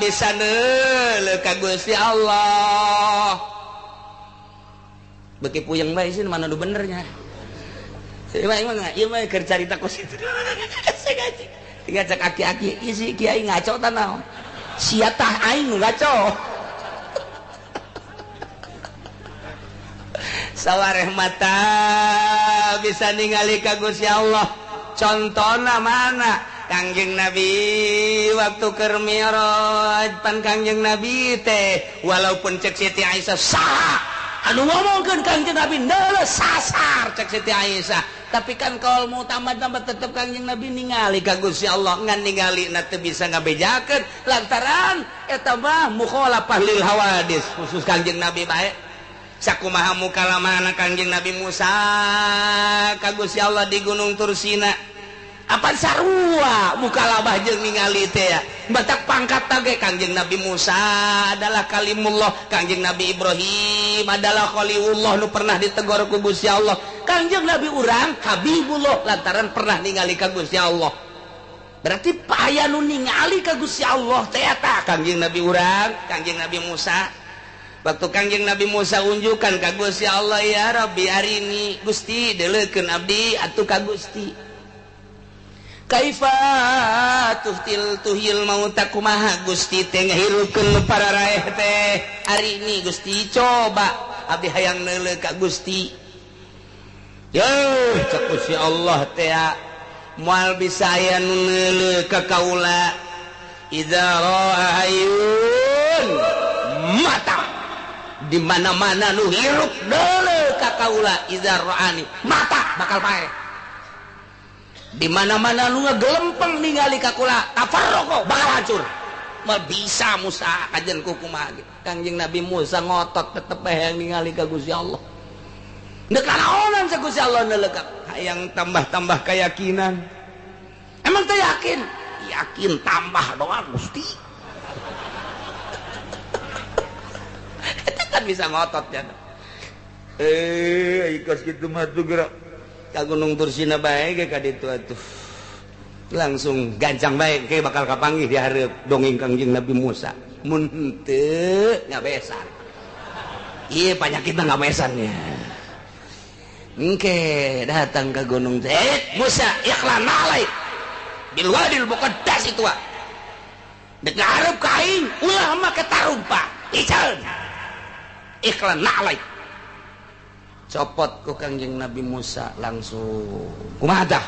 bisa neuleuh ka Gusti Allah beki puyeng bae sih mana nu benernya ieu mah ieu mah keur carita kos kitu ngaji tinggal cek aki-aki isi kiai ngaco ta naon sia tah aing nu ngaco sawareh mata bisa ningali ka Gusti Allah contona mana Kangjeng Nabi waktu keur mi'raj pan Kangjeng Nabi teh walaupun cek Siti Aisyah saha anu ngomongkeun Kangjeng Nabi neuleuh sasar cek Siti Aisyah tapi kan kaul mutamad mah tetep Kangjeng Nabi ningali ka Gusti Allah ngan ningalina teu bisa ngabejakeun lantaran eta mah mukhalafah lil hawadis khusus Kangjeng Nabi bae. Sakumaha mukalamahna Kangjeng Nabi Musa ka Gusti Allah di Gunung Tursina. Apan sarua mukalabah jeung ningali teh ya. Batak pangkat tage Kangjeng Nabi Musa adalah kalimullah, Kangjeng Nabi Ibrahim adalah khalilullah nu pernah ditegor ku Gusti Allah. Kangjeng Nabi urang Habibullah lantaran pernah ningali ka Gusti Allah. Berarti aya nu ningali ka Gusti Allah teh eta Kangjeng Nabi urang, Kangjeng Nabi Musa. Waktu Kangjeng Nabi Musa unjukan ka Gusti Allah, ya Rabbi arini Gusti deuleukeun abdi atuh ka Gusti. Kaifa tuhtil tuhil mauta kumaha Gusti teh ngahirupkeun para raeh teh arini Gusti coba abdi hayang neuleuh ka Gusti. Yo cek Gusti Allah teh moal bisa aya nu neuleuh ka kaula idza ra'a hayyun mata di mana-mana nu hirup deuleuh ka kaula idza ra'ani mata bakal paeh. Di mana-mana nu ngagelempeng ningali ka kula tafarraqo bakal hancur. Moal bisa Musa kajen ku kumaha ge. Kangjeng Nabi Musa ngotot tetep hayang ningali ka Gusti Allah. Deuk kanaonan sa Gusti Allah neuleuh hayang tambah-tambah keyakinan. Emang teh yakin? Yakin tambah doa Gusti. Eta kan bisa ngotot ya. Ikos kitu mah tuh gerak. Ka Gunung Tursina bae ge ka ditu atuh. Langsung gancang bae ke bakal kapanggih di hareup dongeng Kangjeng Nabi Musa. Mun henteu ngabesan. Ieu panyakitna ngabesan ya. Engke datang ke gunung teh, Musa ikhlan alaik bil wadil muqaddas itu wa. Dek ngarep ka aing ulah make tarumpa. Iceun. Ikhlan alaik. Copot ku Kangjeng Nabi Musa langsung kumaha tah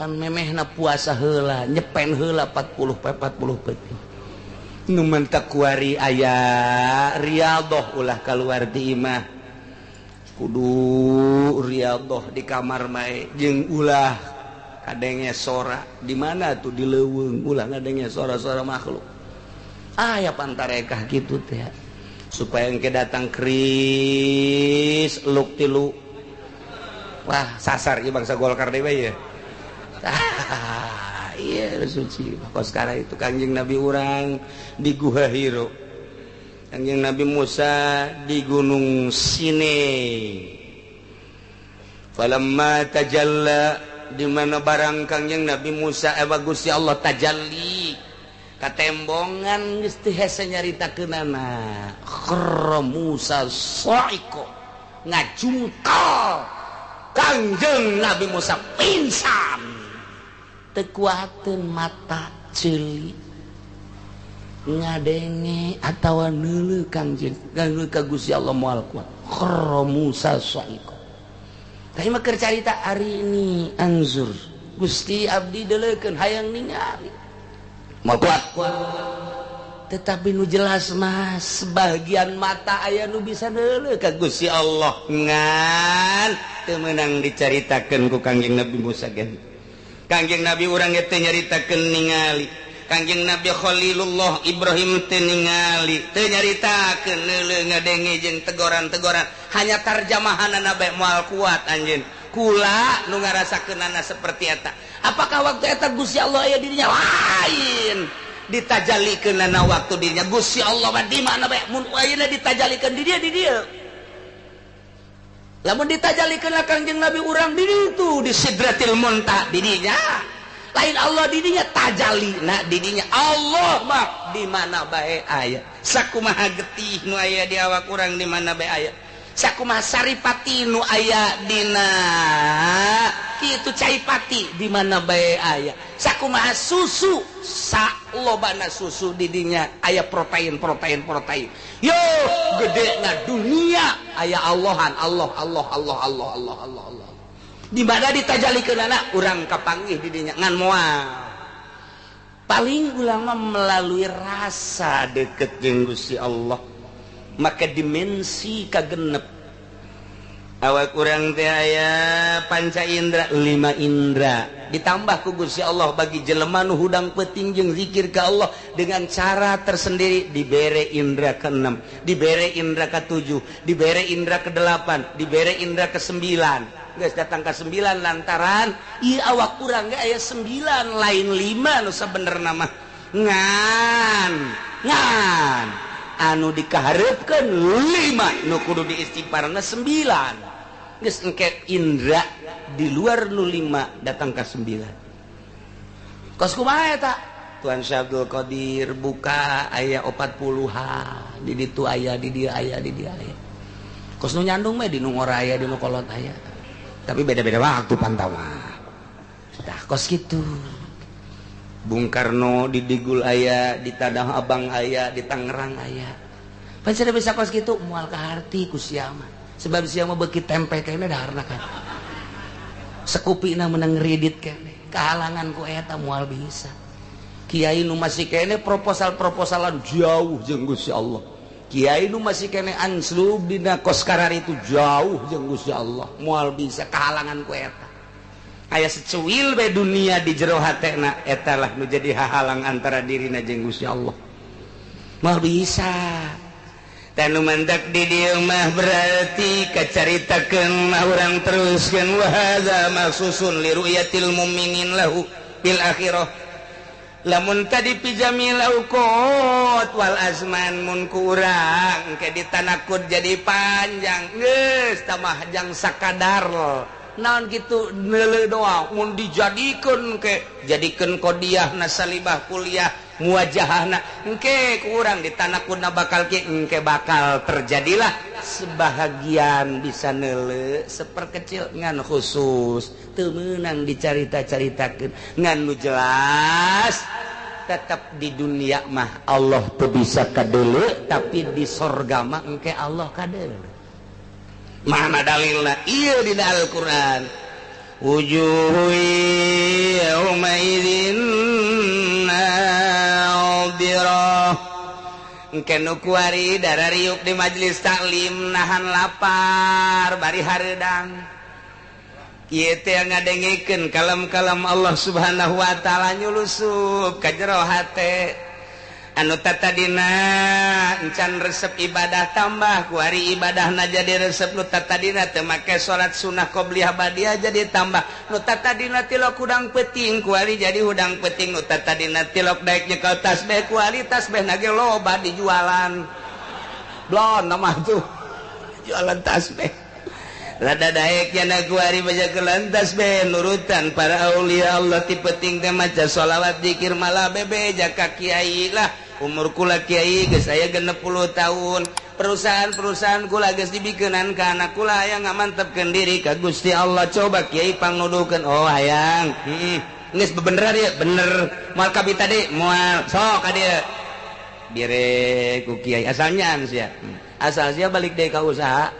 pan memehna puasa heula nyepen heula 40 poe 40 peuting nu mantak kuari aya riyadhah ulah kaluar di imah kudu riyadhah di kamar mae jeung ulah kadenge sora di mana tuh di leuweung ulah ngadenge sora-sora makhluk aya pantarekah kitu teh supaya engke datang kris luk tilu wah sasar ieu bangsa Golkar deui ya. Iya suci kos sekarang itu Kangjeng Nabi urang di Guha Hiro, Kangjeng Nabi Musa di Gunung Sinai. Falamma tajalla di mana barang Kangjeng Nabi Musa Gusti Allah tajalli katembongan geus teu hese nyaritakeunana kharra Musa sa'iqa ngajungkal Kangjeng Nabi Musa pingsan teu kuateun mata ceuli ngadenge atawa neuleuh Kangjeng ka Gusti Allah moal kuat kharra Musa sa'iqa. Tapi mah keur carita ari ini anzur Gusti abdi deuleukeun hayang ningali mau kuat, tetapi nu jelas mah sebagian mata aya nu bisa neuleuh ka Gusti Allah ngan teu meunang dicaritakeun ku Kangjeng Nabi Musa ge. Kangjeng Nabi urang ge teu nyaritakeun ningali. Kangjeng Nabi Khalilullah Ibrahim teu ningali, teu nyaritakeun neuleuh ngadenge jeung tegoran-tegoran, hanya tarjamahanana bae moal kuat anjeun. Kula nu ngarasakeunana seperti eta. Apakah waktu eta Gusti Allah aya dirinya lain ditajalikeunana waktu dirinya Gusti Allah mah di mana bae mun ayeuna ditajalikeun di dieu di dieu. Lamun ditajalikeun Kangjeng Nabi urang di ditu di Sidratil Muntaha di dinya. Lain Allah di dinya tajalina di dinya Allah mah di mana bae aya. Sakumaha getih nu aya di awak urang di mana bae aya. Sakumaha saripati nu aya dina kitu caipati di mana bae aya. Sakumaha susu salobana susu di dinya aya protein protein protein. Yo gedena dunia aya Allahan Allah Allah Allah Allah Allah Allah Allah. Di mana ditajalikeunana urang kapanggih di dinya ngan moal. Paling ulama melalui rasa deket jeung Gusti Allah maka dimensi kagenep Awak kurang teh aya panca indra, lima indra ditambah ku Gusti Allah bagi jelema nu hudang peuting jeung zikir ka Allah dengan cara tersendiri, dibere indra ke-6, dibere indra ke-7, dibere indra ke-8, dibere indra ke-9. Geus datang ke 9 lantaran ieu awak urang ge aya 9 lain 5 nu sabenerna mah. Ngan ngan anu dikahareupkeun 5 nu kudu diistighfarna 9. Geus engke indra di luar nu 5 datang ke 9. Kos kumaha eta? Tuan Syekh Abdul Qadir buka aya 40-an, di ditu aya, di dieu aya, di dieu aya. Kos nu nyandung mah di nu ngora aya, di nu kolot aya. Tapi beda-beda waktu pantauan. Tah kos kitu. Bung Karno di Digul aya, di Tanah Abang aya, di Tangerang aya. Pan bisa kos kitu moal kaharti ku sia mah. Sebab sia mah beuki tempe kene daharna kan. Sekupina menang kredit kene. Kahalangan ku eta moal bisa. Kiai nu masih kene proposal-proposalan jauh jeung Gusti Allah. Kiai nu masih kene anslub dina kos karar itu jauh jeung Gusti Allah. Moal bisa kahalangan ku eta. Aya secuil bae dunia di jero hatena eta lah nu jadi hahalang antara dirina jeung Gusti Allah. Moal bisa. Tanu mantak di dieu mah berarti kacaritakeun mah urang teruskeun wa hadza maksusun li ru'yatil mu'minin lahu bil akhirah. Lamun tadi pijamil auqat wal azman mun ku urang ke ditanakud jadi panjang geus tamah jang sakadar naon kitu neuleuh doa mun dijadikeun ke jadikeun qodiahna salibah kuliah muwajahna engke kurang ditanakuna bakal ki engke bakal terjadilah sebahagian bisa neuleuh seperkecil ngan khusus teu meunang dicarita-caritakeun ngan nu jelas tetap di dunia mah Allah teu bisa kadeuleu tapi di sorga mah engke Allah kadeuleu. Mana dalilna? Ieu dina Al-Qur'an. Wujuhu yauma idzin nadhirah. Engke nu kuari darariuk di majelis taklim nahan lapar bari hareudang. Ieu teh ngadengekeun kalam-kalam Allah Subhanahu wa taala nyulusup ka jero hate. Anu tatadina encan resep ibadah tambah kuari ibadahna jadi resep, nu tatadina teu make salat sunah qobliyah badiah jadi tambah, nu tatadina tilok hudang peuting kuari jadi hudang peuting, nu tatadina tilok daek nyekel tasbih kuari tasbihna ge loba dijualan. Blon mah tuh jualan tasbih. Rada daek nya kuari baca tasbih nurutan para aulia Allah ti peuting teh maca sholawat zikir malah bebe jaka kiai lah. Umur kula kiai geus aya 60 tahun, perusahaan-perusahaan kula geus dibikeunan ka anak kula hayang ngamantepkeun diri ka Gusti Allah. Coba kiai pangnuduhkeun, oh hayang heeh geus bebeneran ieu bener moal kabita deui moal sok ka dieu bere ku kiai asalnya sia asal sia balik deui ka usaha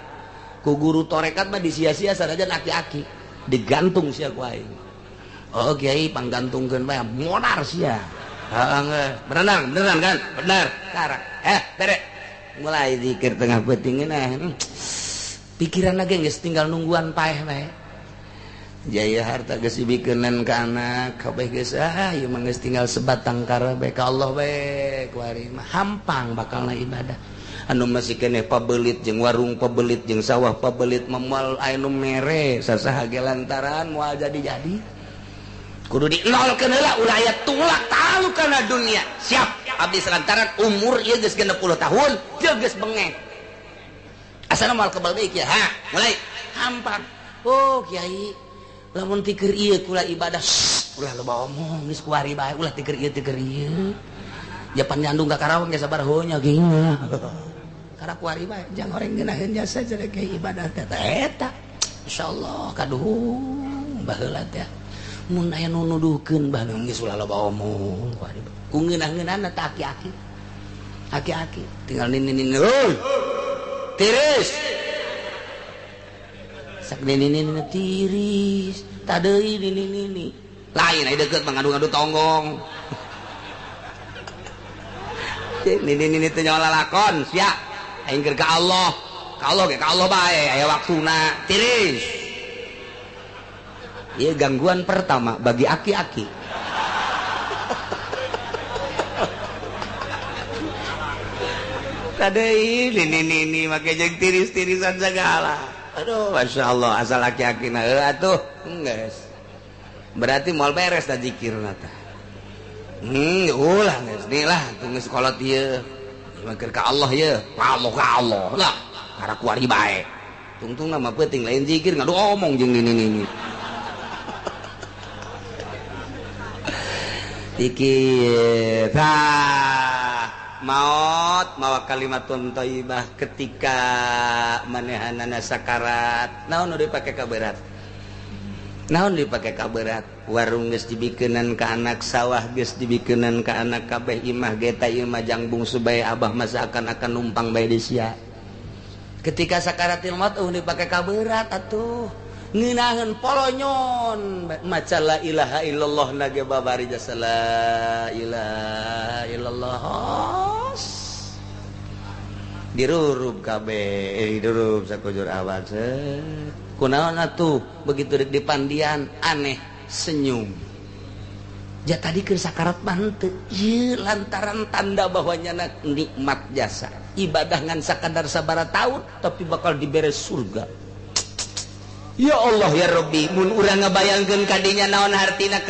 ku guru torekat mah disia-sia sanajan aki-aki digantung sia ku aing. Oh kiai panggantungkeun bae modar sia. Heeh, berenang, beneran kan? Bener. Karak. Bere. Mulai zikir tengah peuting nah. Pikiran lagi geus tinggal nungguan paeh bae. Jaya harta geus dibikeunan ka anak, kabeh geus ah ieu mah geus tinggal sebatang kara bae ka Allah bae kuari mah hampang bakalna ibadah. Anu masih keneh pabelit jeung warung pabelit jeung sawah pabelit moal aya nu mere sasaha ge lantaran moal jadi-jadi. Kudu dinolkeun heula ulah aya tulak talu kana dunia. Siap abdi lantaran umur ieu geus 60 tahun jeung geus bengek. Asana moal kebal deui kieu. Ha, mulai hampang. Oh kiai, lamun tikeur ieu kula ibadah, ulah loba omong geus kuari bae ulah tikeur ieu tikeur ieu. Japan nyandung ka Karawang ge sabar heunya geuing. Karena kuari bae jang horeng ngeunaheun jasa jadi kiai ibadah teh eta. Insyaallah kaduhung baheula teh. Mun aya nu nuduhkeun bah geus ulah loba omong kuari bae. Ku ngeunah-ngeunahna teh aki-aki. Aki-aki tinggal nini-nini. Heuy. Tiris. Sak nini-nini tiris, tadeui nini-nini. Lain aya deukeut mah ngadu-ngadu tonggong. Nini-nini teh nyawa lalakon sia. Aing keur ka Allah. Ka Allah ge ka Allah bae aya waktuna tiris. Ieu gangguan pertama bagi aki-aki. Tadi ini make jeung tiris-tirisan segala. Aduh, masya Allah, asal aki-aki na atuh, geus. Berarti moal beres da zikirna tah. Ulah geus nih lah, tunggu sekolah ieu. Mikir ka Allah ieu, Allah ka Allah lah, karek kuari bae. Tungtungna mah peuting lain zikir ngadu omong jeung nini-nini. Zikir. Tah, maot mawa kalimatun thayyibah ketika manehanana sakarat. Naon nu dipake kaberat? Naon dipake kaberat? Warung geus dibikeunan ka anak, sawah geus dibikeunan ka anak, kabeh imah ge ta imah jang bungsu bae abah masa akan numpang bae di sia. Ketika sakaratil maut eueuh dipake kaberat atuh. Ngeunaheun polonyon maca la ilaha illallah nage babari jasa la ilaha illallah. Dirurub kabeh, dirurub sakujur awak. Kunaon atuh begitu rek dipandian aneh senyum. Ja tadi keur sakarat mah henteu. Ieu lantaran tanda bahwa nyana nikmat jasa. Ibadah ngan sakadar sabaraha taun tapi bakal dibere surga. Ya Allah ya Rabbi, mun urang ngabayangkeun kadinya naon hartina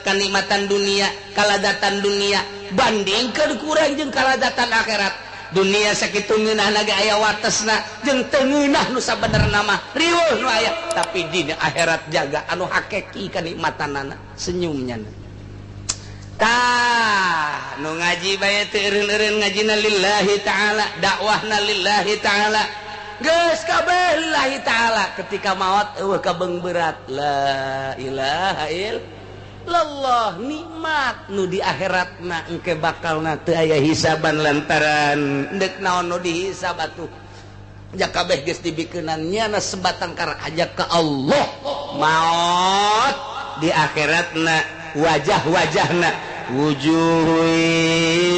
kanikmatan dunia, kaladatan dunia, bandingkeun kurang jeung kaladatan akhirat. Dunia sakitu ngeunahna ge aya watesna jeung teu ngeunah nu sabenerna mah riweuh nu aya, tapi dina akhirat jaga anu hakiki kanikmatanana, senyumnya. Tah, nu ngaji bae teu eureun-eureun ngajina lillahi ta'ala, dakwahna lillahi ta'ala. Geus kabeh lillahi ta'ala, ketika maot eueuh kabeung berat la ilaha illallah, nikmat nu di akhiratna engke bakalna teu aya hisaban lantaran deuk naon nu dihisab atuh. Ja kabeh geus dibikeunan nyana sebatang kara aja ka Allah. Maot di akhiratna wajah-wajahna wujuhu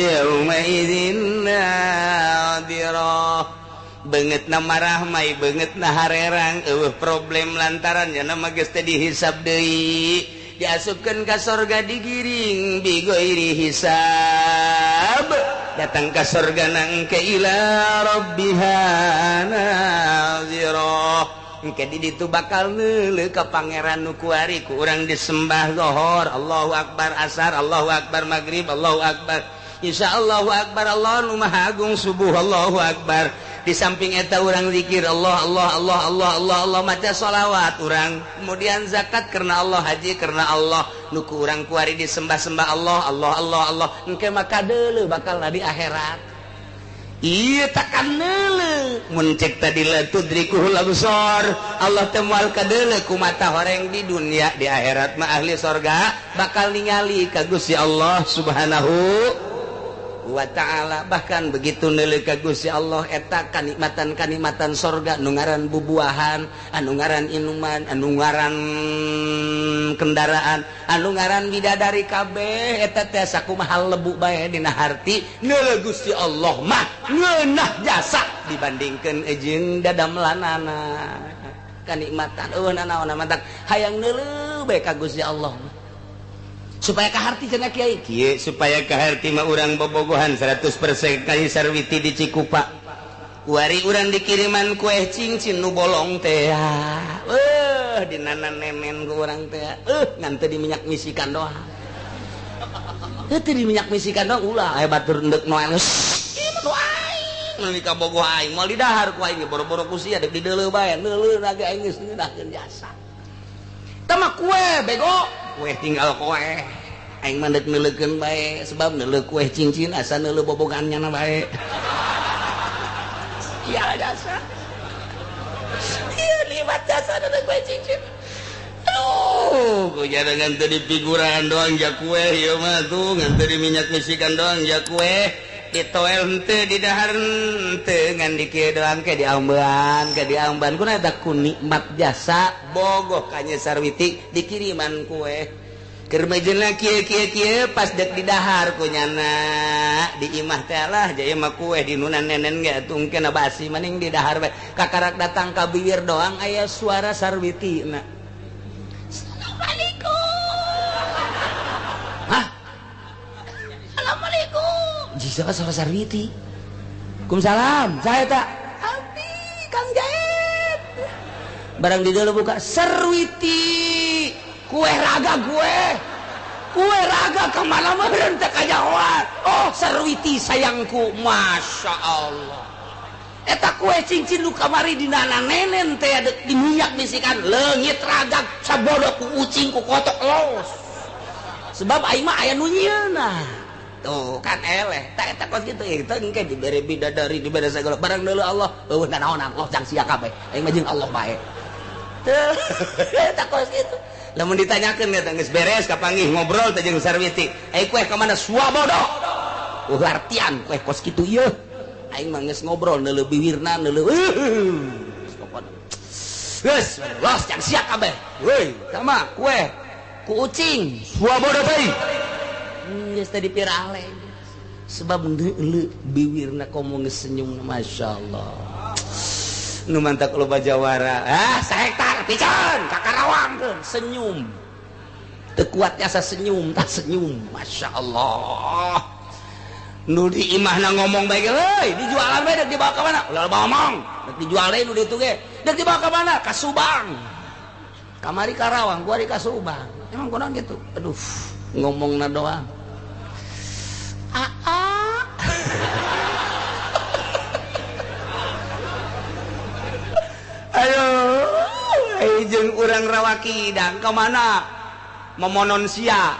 yauma idzin nadirah. Banget na marahmai, banget na harerang, eueuh problem lantaran nya mah geus teh dihisab deui, diasupkeun ka sorga digiring bighairi hisab, datang ka sorga nang ke ila rabbiha nazirah. Engke di ditu bakal neuleuh ka pangeran nu kuari ku urang disembah zuhur, Allahu akbar, asar, Allahu akbar, maghrib, Allahu akbar, insya Allahu akbar, Allah nu maha agung, subuh, Allahu akbar. Di samping eta urang zikir Allah Allah Allah Allah Allah Allah, maca sholawat urang, kemudian zakat karena Allah, haji karena Allah, nu ku urang kuari disembah-sembah Allah Allah Allah Allah, engke maka deuleuh bakal di akhirat. Ieu takkan neuleuh mun cek tadi la tudrikuhul absar, Allah teh moal kadeuleuh ku mata horeng di dunia, di akhirat mah ahli sorga bakal ningali ka Gusti Allah Subhanahu wa ta'ala. Bahkan begitu neuleuh ka Gusti Allah eta kanikmatan-kanikmatan sorga nu ngaran bubuahan, anu ngaran inuman, anu ngaran kendaraan, anu ngaran bidadari kabeh eta teh sakumaha lebu bae dina harti neuleuh Gusti Allah mah ngeunah jasa dibandingkeun jeung dadamlanana kanikmatan eueuh nanaon matak hayang neuleuh bae ka Gusti Allah mah. Supaya kaharti cenah kiai kieu, supaya kaharti mah urang bobogohan 100% kali sarwiti di Cikupa. Kuari urang dikiriman kue cincin nu bolong teh. Dinana nemen ku urang teh. Ngan teu diminyak misikan doang. Teu diminyak misikan doang ulah aya batur endek noel. Ieu mah nu aing. Meuli ka bogoh aing moal didahar ku aing boro-boro ku sia deuk dideuleu bae. Neuleuna ge aing geus ngeunahkeun jasa. Tah mah kue bego, kue tinggal kue. Aing mah deuk neuleukeun bae sebab neuleuh kue cincin asa neuleuh bobogan nyana bae. Iya jasa. Iya nikmat jasa neuleuh kue cincin. Aduh, ku jangan teu dipiguran doang ja kue ieu mah tuh, ngan teu diminyak misikan doang ja kue. Ditoel henteu didahar henteu ngan dikieu doang ke diamban, ke diamban kuna eta ku nikmat jasa bogoh ka Nyi Sarwiti dikiriman kue. Keur mejeuna kieu kieu kieu pas dek di dahar ku nyana di imah teh lah jaya mah kue di nunan nenen ge atuh engke basi maning di dahar bae kakarak datang ka bibir doang aya suara Sarwiti na. Assalamualaikum. Hah? Assalamualaikum. Jisa suara Sarwiti. Waalaikumsalam. Saya tak abdi Kang Jaib. Barang di dalam buka Sarwiti. Kue raga gue. Kue raga kemana meureun teh kajahoan. Oh, Sarwiti sayangku, Masya Allah. Eta kue cincin nu kamari dina nenen teh di minyak bisikan leungit raga sabodo ku ucing ku kotok los. Sebab aing mah aya nu nyieunna. Tuh kan eleh, tak eta kos kitu eta engke dibere bidadari dibere sagala barang deuleu Allah, eueuh nanaonan Allah jang sia kabeh. Aing mah jeung Allah bae. Teu eta kos kitu. Lamun ditanyakeun eta geus beres kapanggih ngobrol teh jeung Sarwiti. Ai kue ka mana suabodo. Artian kue kos kitu ieu. Aing mah geus ngobrol neuleuh biwirna neuleuh. Pokona. Geus, los jang sia kabeh. Weuy, sama kue ku ucing suabodo teh. Geus teh dipirale. Sebab neuleuh biwirna komo geus senyum masyaallah. Nu mantak loba jawara. Ah, sahektar pican ka Karawang senyum. Teu kuat asa senyum, tak senyum. Masyaallah. Nu di imahna ngomong bae ge euy, dijualan bae dek dibawa ka mana? Ulah ngomong. Dek dijual deui nu ditu ge. Dek dibawa ka mana? Ka Subang. Kamari Karawang, kuari ka Subang. Emang kunaon kitu? Aduh, ngomongna doang. Aa. Aduh, jeung urang Rawakidang ka mana? Memonon sia.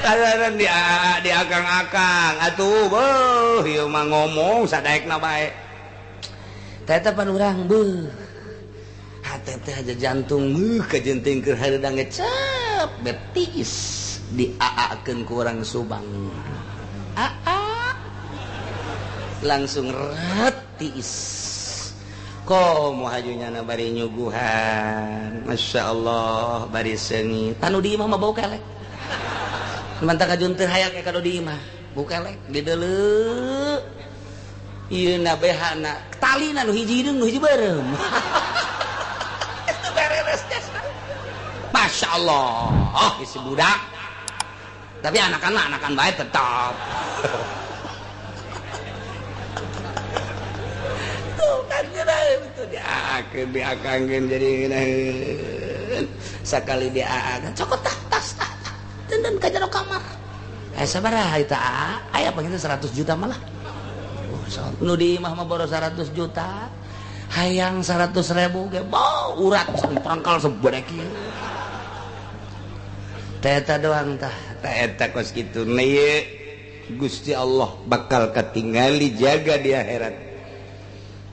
Kadaran di akang-akang atuh beuh ieu mah ngomong sadaekna bae. Teh eta pan urang beuh. Hate teh aja jantung beuh kajenting keur hareudang ge cep betis diaakeun ku urang Subang. Aa langsung retis komo hajunya na bari nyuguhan Masya Allah bari seungit tanu di imah mah bau kelek mantap kajun teu hayang ka di imah bau kelek dideuleu ieu na behana talina nu hiji hideung nu hiji beureum itu bereres Masya Allah oh isi budak tapi anakan bae tetap. Kan itu diakangkeun jadi ngeunaheun sakali diaakeun cokot tah tas tah dan ka jero kamar sabaraha eta aya panginten 100 juta malah. Oh, nu di imah mah boros 100 juta hayang 100 ribu ge bau urat pangkal sebodek ieu teh eta doang tah teh eta kos kitu ieu Gusti Allah bakal katingali jaga di akhirat.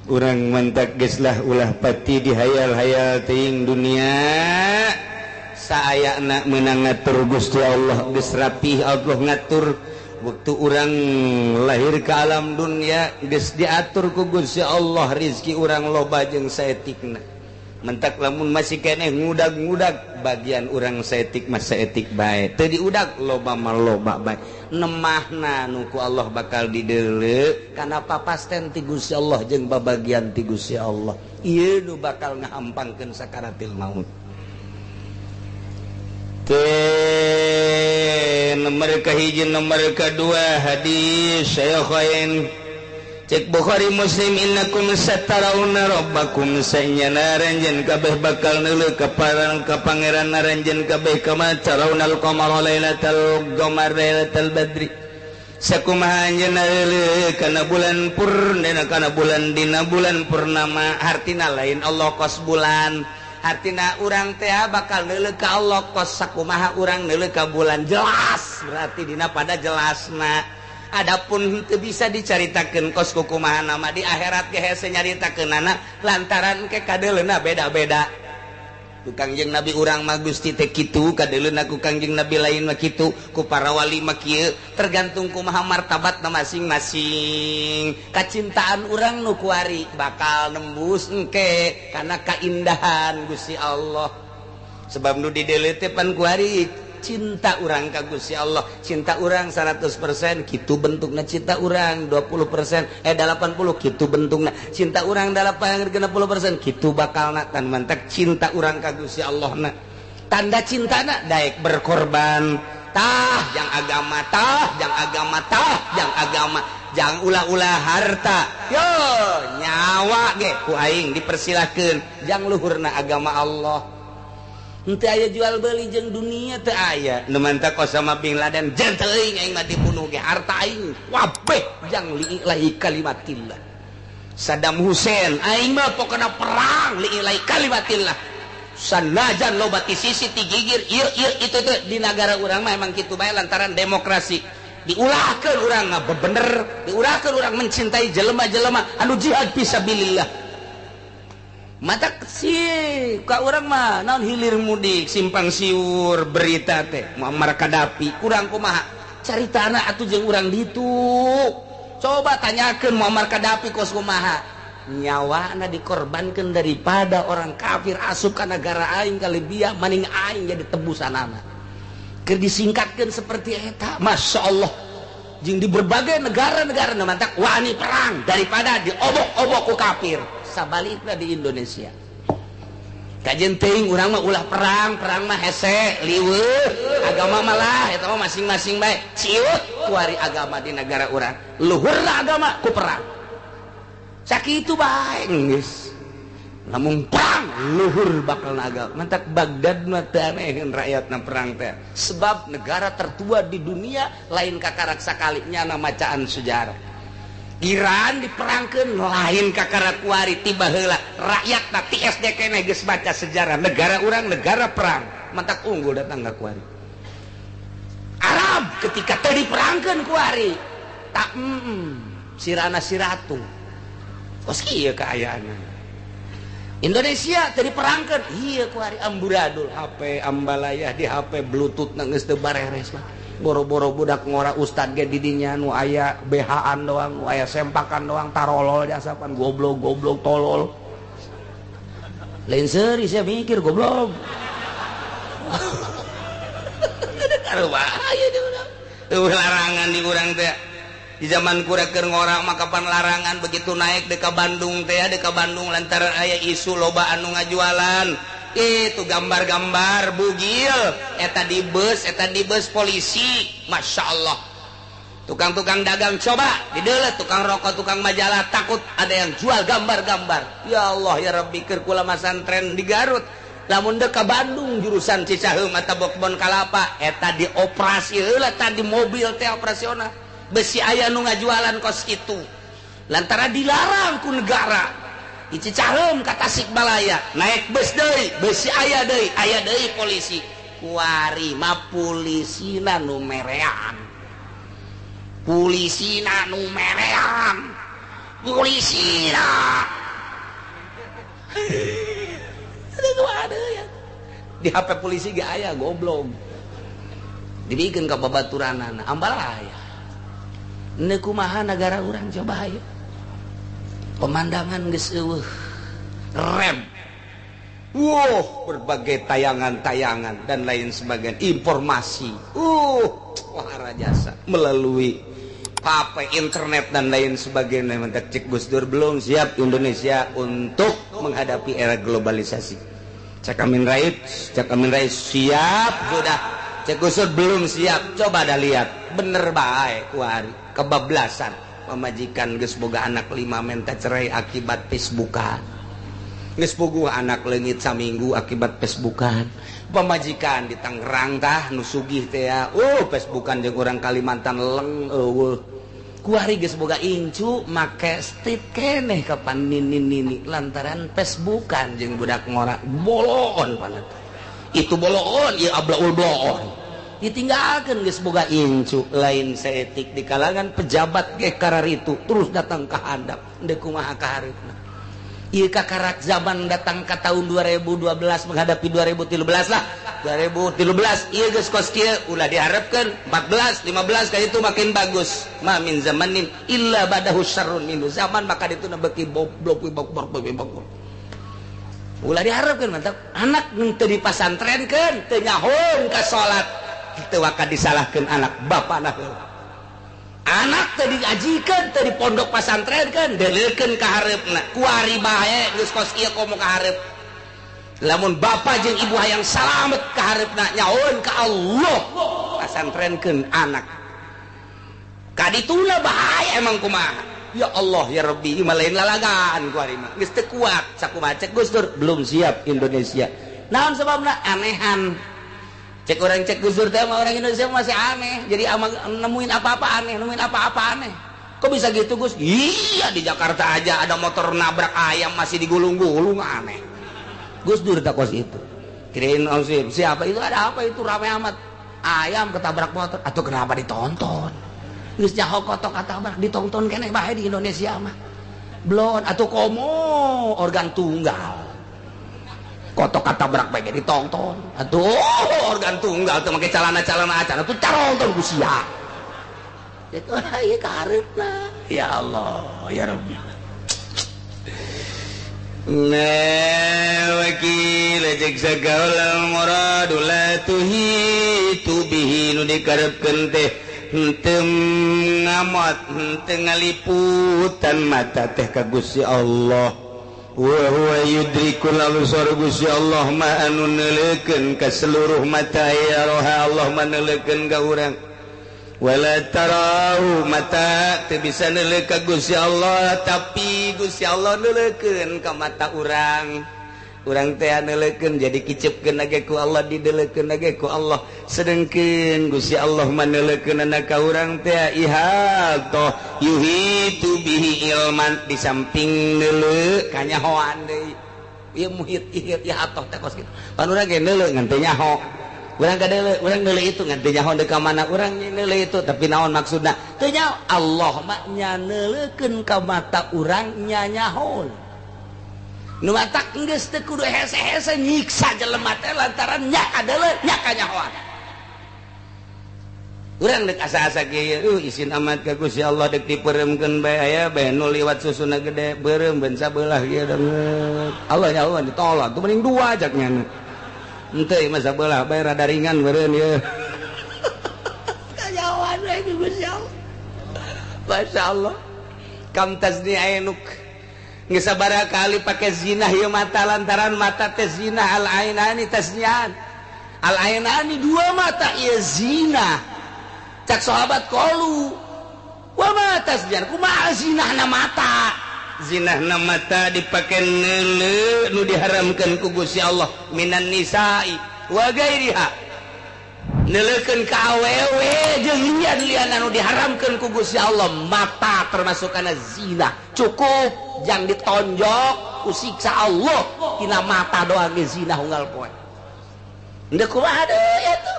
Urang mantak geus lah ulah pati dihayal-hayal teuing dunia saayana meunang ngatur Gusti Allah geus rapih Allah ngatur waktu urang lahir ke alam dunia geus diatur ku Gusti Allah rizki urang loba jeung saetikna. Mentak lamun masih keneh ngudag-ngudag bagian urang saetik mah saetik bae teu diudag loba mah loba bae nemahna nu ku Allah bakal dideuleu kana papasten ti Gusti Allah jeung babagian ti Gusti Allah ieu nu bakal ngahampangkeun sakaratil maut. Teh nomor kahiji nomor kadua hadis Syaikhain cek Bukhari Muslim innakum satarawna rabbakum sanyana ranjeun kabeh bakal neuleuh ka pangeran ranjeun kabeh kama tarawnal qamara lailatal qamar lailatal badri sakumaha anjeun neuleuh kana bulan purnama kana bulan dina bulan purnama hartina lain Allah kos bulan hartina urang teh bakal neuleuh ka Allah kos sakumaha urang neuleuh ka bulan jelas berarti dina pada jelasna. Adapun teu bisa dicaritakeun kos kukumaha nama di akhirat ge hese nyaritakeunana lantaran ke kadeuleuna beda-beda. Ku Kangjeng Nabi urang mah Gusti teh kitu, kadeuleuna ku Kangjeng Nabi lain mah kitu, ku para wali mah kieu, tergantung kumaha martabatna masing-masing. Kacintaan urang nu kuari bakal nembus engke kana kaindahan Gusti Allah. Sebab nu dideuleu teh pan kuari cinta urang ka Gusti Allah, cinta urang 100% kitu bentukna, cinta urang 20% 80 kitu bentukna, cinta urang 80% kitu bakalna. Tan mantak cinta urang ka Gusti Allah na tanda cintana daek berkorban tah jang agama, tah jang agama, tah jang agama, jang ulah-ulah harta yo nyawa ge ku aing dipersilahkeun jang luhurna agama Allah. Henteu aya jual beli jeung dunia teu aya. Nu mantak Osama bin Laden jeung teuing aing mah dibunuh ge harta aing wabeh jang liilahi kalimatillah. Saddam Hussein aing mah pokona perang liilahi kalimatillah. Sanajan loba ti sisi ti gigir ieu ieu itu teh di nagara urang mah emang kitu bae lantaran demokrasi. Diulahkeun urang mah bebener, diulahkeun urang mencintai jelema-jelema anu jihad fisabilillah. Mata sih ka urang mah naon hilir mudik simpang siur berita teh Muammar Gaddafi kurang kumaha caritana atuh jeung urang ditu. Coba tanyakeun Muammar Gaddafi kos kumaha nyawana dikorbankeun daripada orang kafir asup ka nagara aing ka Libya maning aing jadi tebusanana. Keur disingkatkeun seperti eta, Masya Allah. Jeung di berbagai negara-negara nu mantak wani perang daripada diobok-obok ku kafir. Sabalikna di Indonesia kajen teuing urang mah ulah perang, perang mah hese liweuh, agama malah eta mah masing-masing bae ciut kuari agama di negara urang, luhurna agama ku perang sakitu bae geus. Lamun perang luhur bakal agama mantak Baghdad mah teu aneheun rakyatna perang teh, sebab negara tertua di dunia lain kakarak sakali nyana macaan sejarah. Iran diperangkeun lain kakara kuari tiba heula rakyatna ti SD keneh geus baca sejarah negara urang negara perang mantak unggul datang ka kuari. Arab ketika teu diperangkeun kuari tak sirana siratu kos kieu kaayaanna. Indonesia teu diperangkeun ieu kuari amburadul HP ambalaya di HP Bluetooth na geus teu bareres mah. Boro-boro budak ngora ustad ge di dinya nu aya BH-an doang, nu aya sempakan doang, tarolol jasapan goblok-goblok tolol. Lain seuri sia mikir goblok. Bahaya di urang. Eueuh larangan di urang teh. Di zaman kura keur ngora mah kapan larangan begitu naik deuk ka Bandung teh, deuk ka Bandung lantaran aya isu loba anu ngajualan. Itu gambar-gambar bugil eta di bus polisi, Masya Allah. Tukang-tukang dagang coba dideuleu, tukang rokok, tukang majalah takut ada yang jual gambar-gambar. Ya Allah ya Rabbi keur kula masantren di Garut lamun deuk ka Bandung jurusan Cicaheum atawa Kebon Kalapa eta dioperasi heula tadi mobil teh operasional besi aya nu ngajualan kos kitu lantaran dilarang ku negara. Di Cicaheum ka Tasikmalaya naik bus deui besi aya deui polisi kuari mah pulisina nu merean, pulisina nu merean, pulisina ya. Di HP polisi ge aya goblok dibikeun ka babaturanana ambalaya. Neuk kumaha nagara urang coba hayu pemandangan geus eueuh rem. Wow, berbagai tayangan-tayangan dan lain sebagainya, informasi. Wah jasa melalui HP, internet dan lain sebagainya. Mentak cek Gus Dur belum siap Indonesia untuk menghadapi era globalisasi. Cak Amin Rais, Cak Amin Rais siap sudah. Cek Gus Dur belum siap. Coba dah lihat, bener bae kuari kebablasan. Pamajikan geus boga anak 5 menta cerai akibat Facebookan. Geus puguh anak leungit saminggu akibat Facebookan. Pamajikan di Tangerang tah nu sugih teh ya. Facebookan jeung urang Kalimantan leng eueuh. Kuari geus boga incu make strip keneh kapan nini-nini lantaran Facebookan jeung budak ngora boloon panet. Itu boloon ieu ablaul bloon. Ditinggalkan geus boga incu lain seetik di kalangan pejabat ge kararitu terus datang ka handap deuk kumaha ka hareupeuna. Ieu kakarak zaman datang ke tahun 2012 menghadapi 2013 lah. 2013 ieu geus kos kieu, ulah diharapkeun 14 15 kayak itu makin bagus. Ma min zamanin illa badahu syarrun minhu. Zaman maka itu beuki goblok goblok goblok. Ulah diharapkeun mantap. Anak teu dipasantrenkeun, teu nyahoeun ka salat, teu waka disalahkeun anak bapana heula. Anak teu diajikeun, teu di pondok pasantrenkeun, deuleukeun ka hareupna. Kuari bae geus kos ieu komo ka hareup. Lamun bapa jeung ibu hayang salamet ka hareupna, nyahoeun ka Allah, pasantrenkeun anak. Kadituna bahaya emang kumaha. Ya Allah ya Rabbi, ieu mah lain lalagaan kuari mah. Geus teu kuat sakumaha cek Gus Dur, belum siap Indonesia. Naon sababna? Anehan. Cek orang cek Gus Dur teh mah orang Indonesia masih aneh. Jadi ama nemuin apa-apa aneh, nemuin apa-apa aneh. Kok bisa gitu Gus? Iya, di Jakarta aja ada motor nabrak ayam masih digulung-gulung, aneh. Gus Dur tak kos itu. Kirain oh, siapa itu, ada apa itu ramai amat. Ayam ketabrak motor atau kenapa ditonton? Geus nyaho kotok ketabrak ditonton keneh bae di Indonesia mah. Belon atau komo organ tunggal. Kotok ketabrak bae ditonton. Atuh organ tunggal teu make calana-calana acan atuh caronton ku sia. Itu ieu kahareupna. Ya Allah, ya Rabbi. Nah, wakil cek sagaula muradu la tuhitu bihi, nu dikarepkeun teh henteu ngamot, henteu ngaliputan mata teh ka Gusti Allah. Wa huwa yudrikul absar, Gusti Allah mah anu neuleukeun ka seluruh mata, ya roha Allah mah neuleukeun ka urang. Wala tarahu, mata teu bisa neuleuh ka Gusti Allah, tapi Gusti Allah neuleukeun ka mata urang. Urang teh neuleukeun jadi kicepkeun ge ku Allah, dideleukeun ge ku Allah. Sedengkeun Gusti Allah mah neuleukeunna ka urang teh ihatoh yuhitu bihi ilman, di samping neuleuh kanyahoan deui. Ieu muhit ihatoh teh kos kitu. Pan urang ge neuleuh ngan teu nyaho. Urang kadeuleuh, urang neuleuh itu ngan teu nyaho deuk ka mana urang neuleuh itu, tapi naon maksudna? Teu nyaho. Allah mah nya neuleukeun ka mata urang nya nyaho. Nu matak geus teu kudu hese-hese nyiksa jelema teh lantaran nya kadeuleuh nya kanyahoan. Urang deuk asa-asa kieu, isin amat ka Gusti Allah deuk dipeureumkeun bae aya bae nu liwat susuna gede beureum ben sabelah kieu deungeut. Allah nyahoan ditolak, tuh mending dua jak nya. Henteu ieu mah sabelah bae rada ringan meureun ieu. Kanyahoan we ku Gusti Allah. Masya Allah. Kam tazni ainuk. Geus sabaraha kali pake zina ieu mata lantaran mata teh zina, al ainani tasnian. Al ainani dua mata ieu zina. Cak sahabat qalu wa ma tasnian, kumaha zinahna mata? Zinahna mata dipake neuleuh nu diharamkeun ku Gusti Allah minan nisa'i wa gairiha. Neuleukeun ka awewe jeung lian-lian anu diharamkeun ku Gusti Allah, mata termasuk kana zina. Cukup jang ditonjok ku siksa Allah tina mata doang ge zina unggal poe. Ndek kumaha deui atuh?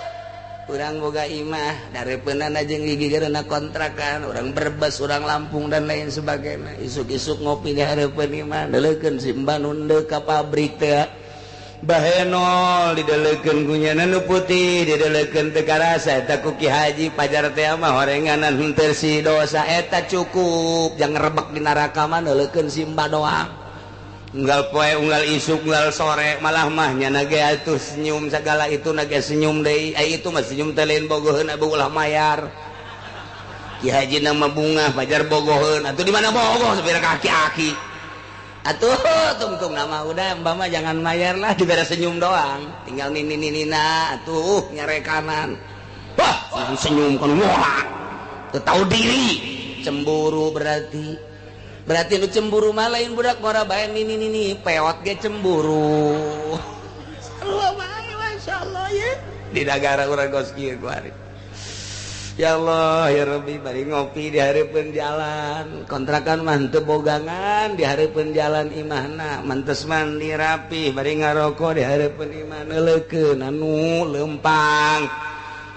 Urang boga imah dareupeunana jeung gigireunna kontrakan, urang Brebes, urang Lampung dan lain sebagainya. Isuk-isuk ngopi di hareupeun imah, neuleukeun si mbah nu deuk ka pabrik teh. Bahenol dideleukeun ku nyana nu putih, dideleukeun teu karasa eta ku Ki Haji pajar teh mah horenganan henteu si dosa eta cukup jang rebek di neraka mah neuleukeun si mbah doang. Unggal poe, unggal isuk, unggal sore malah mah nyana ge atuh senyum segala itu na ge senyum deui. Ai itu mah senyum teh lain bogoheun ulah mayar. Ki Haji na mah bungah pajar bogoheun atuh di mana bogoh sapira kaki-aki. Atuh tungtung nama udah mbah mah jangan mayar lah, dibere senyum doang. Tinggal nini ninina atuh nyarekanan. Wah, senyum kan wah. Teu tahu diri, cemburu berarti. Berarti nu cemburu mah lain budak ngora bae nini nini, peot ge cemburu. Sarua bae masyaallah ya. Di nagara urang kos kieu kuari. Ya Allah ya Rabbi, bari ngopi di hareupeun jalan, kontrakan mah teu bogangan di hareupeun jalan imahna, mantes mandi rapi bari ngaroko di hareupeun imah neuleukeun anu leumpang.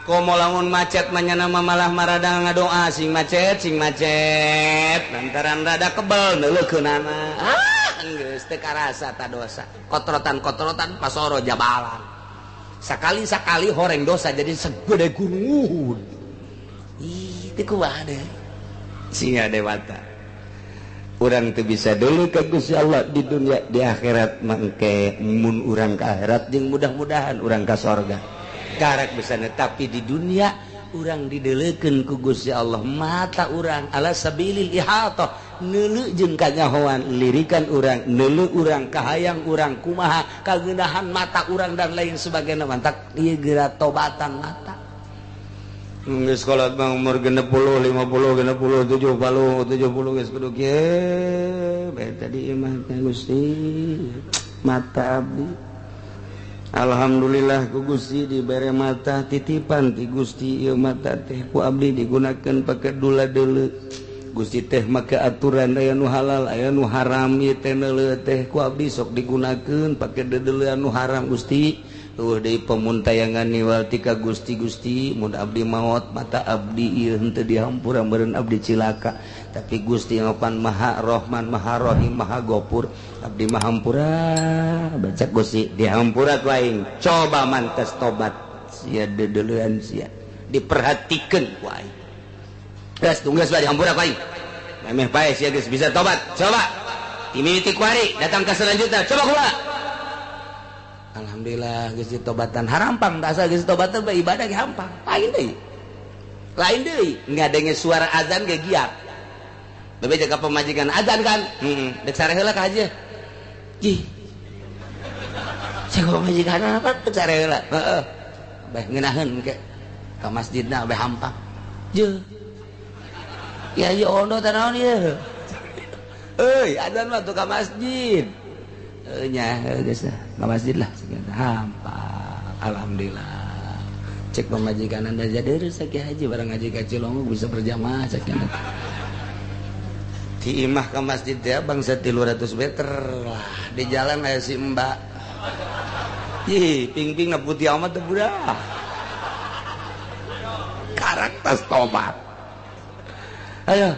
Komo lamun macet mah nyana mah malah marada ngadoa sing macet lantaran rada kebel neuleukeunana. Ah geus geus teu karasa ta dosa. Kotrotan-kotrotan pasoro jabalan. Sakali-sakali horeng dosa jadi segede gunung Uhud. Ih, teu kumaha deui. Singa dewata. Urang teu bisa dulu ka Gusti Allah di dunia, di akhirat mangke mun urang ka akhirat jeung mudah-mudahan urang ka sorga. Karak bisa, tapi di dunia urang dideleukeun ku Gusti Allah mata urang ala sabilil ihatah neuleu jeung kanyahoan lirikan urang neuleu urang kahayang urang kumaha kageundahan mata urang dan lain sebagainya mantak ieu geura tobatan mata. Geus kolot mah umur 60 50 60 70 70 geus kudu kieu bae tadi imah teh Gusti mata abdi. Alhamdulillah ku Gusti dibere mata titipan ti Gusti ieu mata teh ku abdi digunakeun pake dula deuleu. Gusti teh make aturan aya nu halal aya nu haram ieu teh neuleu teh ku abdi sok digunakeun pake deudeuleun nu haram Gusti. Eueuh deui pemuntayangan niwal tika Gusti Gusti mun abdi maot mata abdi ieu henteu dihampura meureun abdi cilaka. Tapi Gusti ngopan Maha Rahman Maha Rahim Maha Gopur abdi mah hampura baca Gusti dihampura ku aing coba mantes tobat sia deudeuleun sia diperhatikeun ku aing geus tunggas bae dihampura ku aing memeh pae sia geus bisa tobat coba timiti kuari datang ke selanjutnya coba kula. Alhamdulillah geus ditobatan harampang tak asal geus tobatan bae ibadah ge hampang lain deui ngadenge suara azan ge giat. Bebe jaga pemajikan azan kan? Heeh. Dek sare heula ka haji. Jih. Cek pemajikan apa dek sare heula? Heeh. Bae ngeunaheun ke ka masjidna bae hampang. Jeuh. Ya ieu ondo teh naon ieu? Euy, azan mah tuh ka masjid. Heuh nya geus lah, ka masjid lah hampang. Alhamdulillah. Cek pemajikan anda jadi rezeki haji barang haji ka Cilongok bisa berjamaah cek. Di imah ke masjid ya bangsa 300 meter lah di jalan aya si mbak. Ih, ping-ping putih amat teh budak. Karakter tobat. Ayo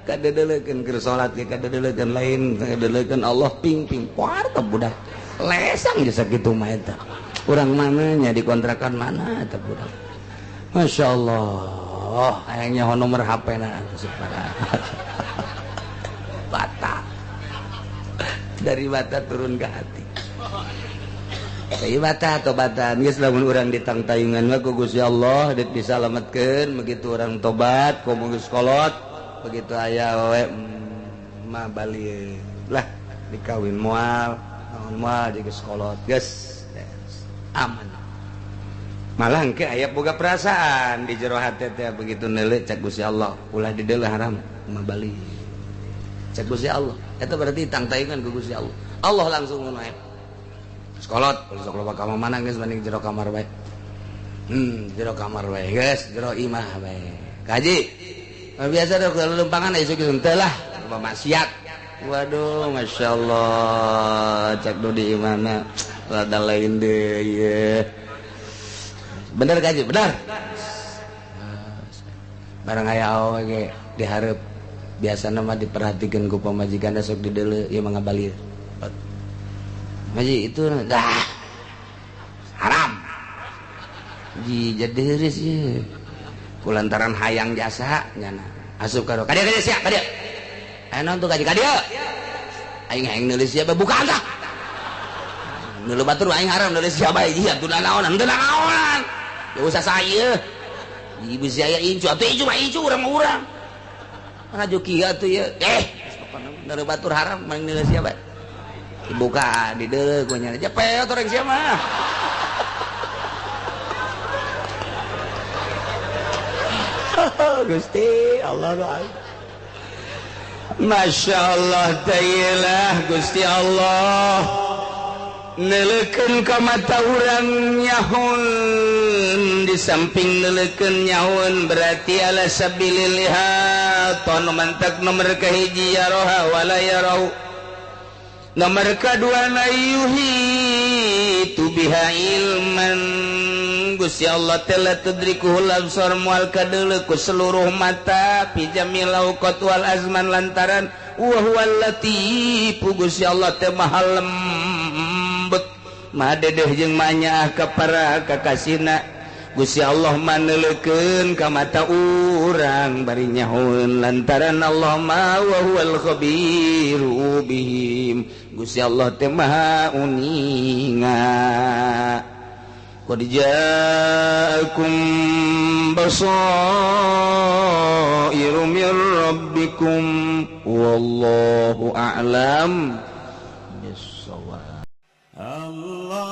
kadedeulekeun keur salat ge kadedeulekeun lain kadedeulekeun Allah ping-ping poar teh budak. Lesang jasa kitu mah eta. Urang mana nya dikontrakan mana eta budak. Masya Allah, hayang nyaho nomor HP na bata dari bata turun ke hati. Dari bata tobatan geus lamun urang ditangtayungan mah ku Gusti Allah deuk disalametkeun begitu urang tobat komo geus kolot begitu aya we mah bali lah dikawin moal naon moal geus kolot geus aman. Malah engke aya boga perasaan di jero hate teh begitu neuleuh cak Gusti Allah ulah dideuleuh haram mah bali. Cek Gusti Allah itu berarti tangtayungan ku Gusti Allah. Allah langsung ngono aya. Sekolot sok loba ka mana geus mending jero kamar bae. Jero kamar bae geus, jero imah bae. Kaji. Biasa dok lumpangan aya geus henteu lah, loba maksiat. Waduh, masyaallah, cek do di imahna rada lain deui ye. Bener kaji, bener. Barang aya awewe ge dihareup biasana mah diperhatikan ku pamajikan sok dideuleu ieu mah ngabalir. Maji itu dah haram. Ji jadi heureus ieu. Kulantaran hayang jasa nyana. Asup ka ka dieu ka dieu sia ka dieu. Aya naon tuh kaji ka dieu. Aing hayang neulis sia bukaan tah. Neuleuh batur aing haram neulis sia bae ieu atuh naonan teu naonan. Ya usah saya. Ibu sia incu atuh incu mah incu urang mah urang. Rajo kia tuh ya, pokoknya batur haram maling nilai siapa? Dibuka, dideuleuh gua nyari cepet orang siapa? Gusti Allah doa. Masya Allah ta'ala Gusti Allah neleukeun ka mata urang nyahun di samping neleukeun nyahun berarti ala sabilil lihaton mantak nomor kahiji yaroha wala yarau Nomor kedua, yuhitu biha ilman. Gusti Allah teh la tudrikuhul absar, moal kadeuleu ku seluruh mata, fi jamil awqat wal azman, lantaran wa huwal latifu, Gusti Allah teh maha lembut, maha dedeh jeung maha ka para kakasihna. Gusti Allah maneleukeun ka mata urang bari nyahoeun, lantaran Allah ma wa huwal khabiru bihim, Gusti Allah teh maha uninga. Qad ja'akum basairu mir rabbikum wallahu a'lam bissawab. Allah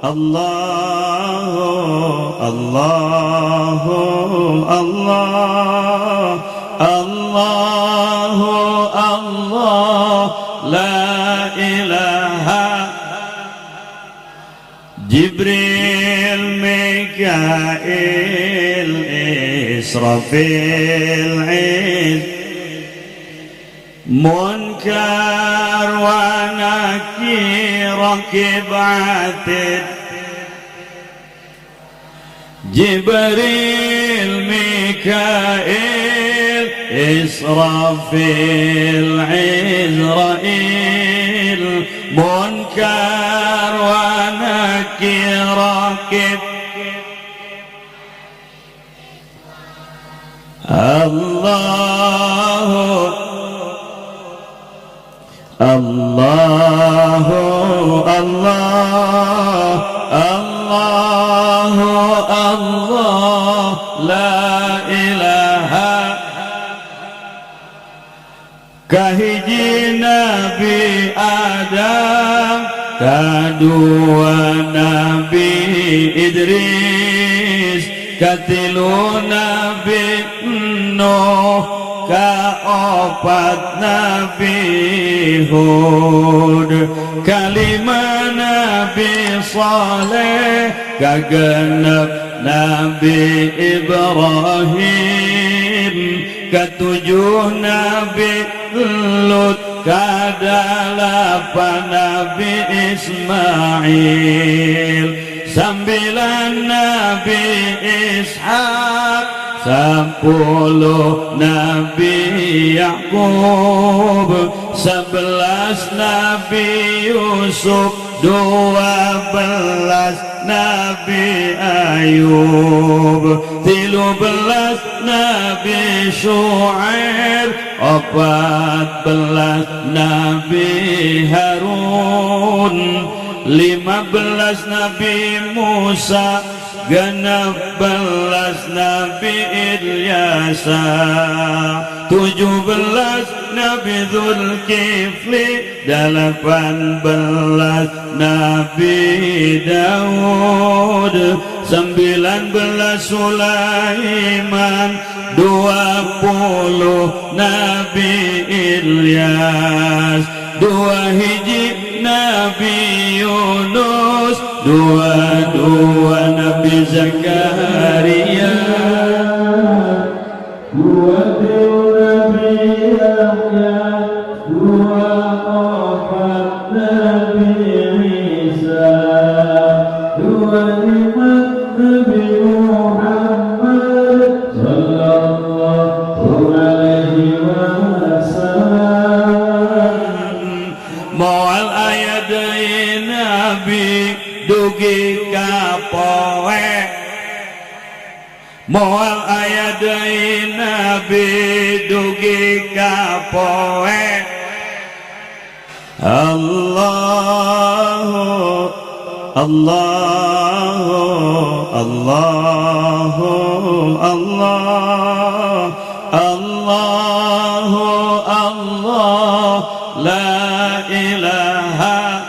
Allah Allah Allah Allah Allah la ilaha. Jibril, Mikail, Israfil, Munkar wa Nakir, Raqib, Atid. Jibril, Mikail, Israfil, Izrail, Munkar wa Nakir, Raqib. Allah Allah Allah Allah Allah la ilaha. Kahiji Nabi Adam, kadua Nabi Idris, katilu Nabi Nuh, kaopat Nabi Hud, kalima Nabi Saleh, kagenep Nabi Ibrahim, ketujuh Nabi Lut, kadalapan Nabi Ismail, sambilan Nabi Ishak, 10 Nabi Yakub, 11 Nabi Yusuf, 12 Nabi Ayub, 13 Nabi Shu'aib, 14 Nabi Harun, 15 Nabi Musa, 16 Nabi Ilyasa, 17 Nabi Zulkifli, 18 Nabi Daud, 19 Sulaiman, 20 Nabi Ilyas, 2 hiji Nabi Yunus, 22 Nabi Zakaria, 2 Nabi Yahya, 24 Nabi Isa, 25 Nabi Muhammad sallallahu alaihi wasallam. Moal aya deui nabi dugi ka poe, moal aya deui nabi dugi ka poe. Allahu Allahu Allahu Allah Allahu Allah la ilaha.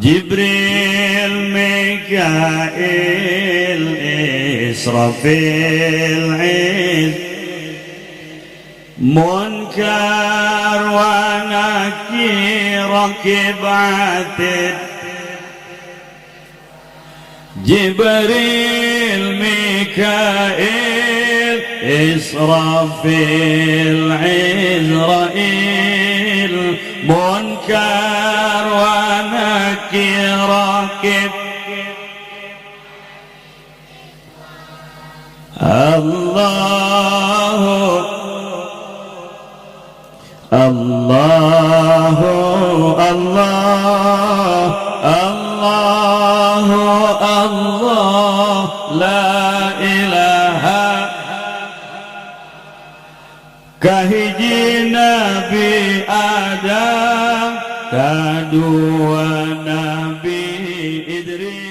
Jibril, Mikail, Israfil, Munkar wa Nakir, Raqib, Atid. Jibril, Mikail, Israfil Izrail Munkar wa Nakir Rakib Allahu Allahu Allah Allahu Allah la ilaha kahiji Nabi Adam kadua Nabi Idris.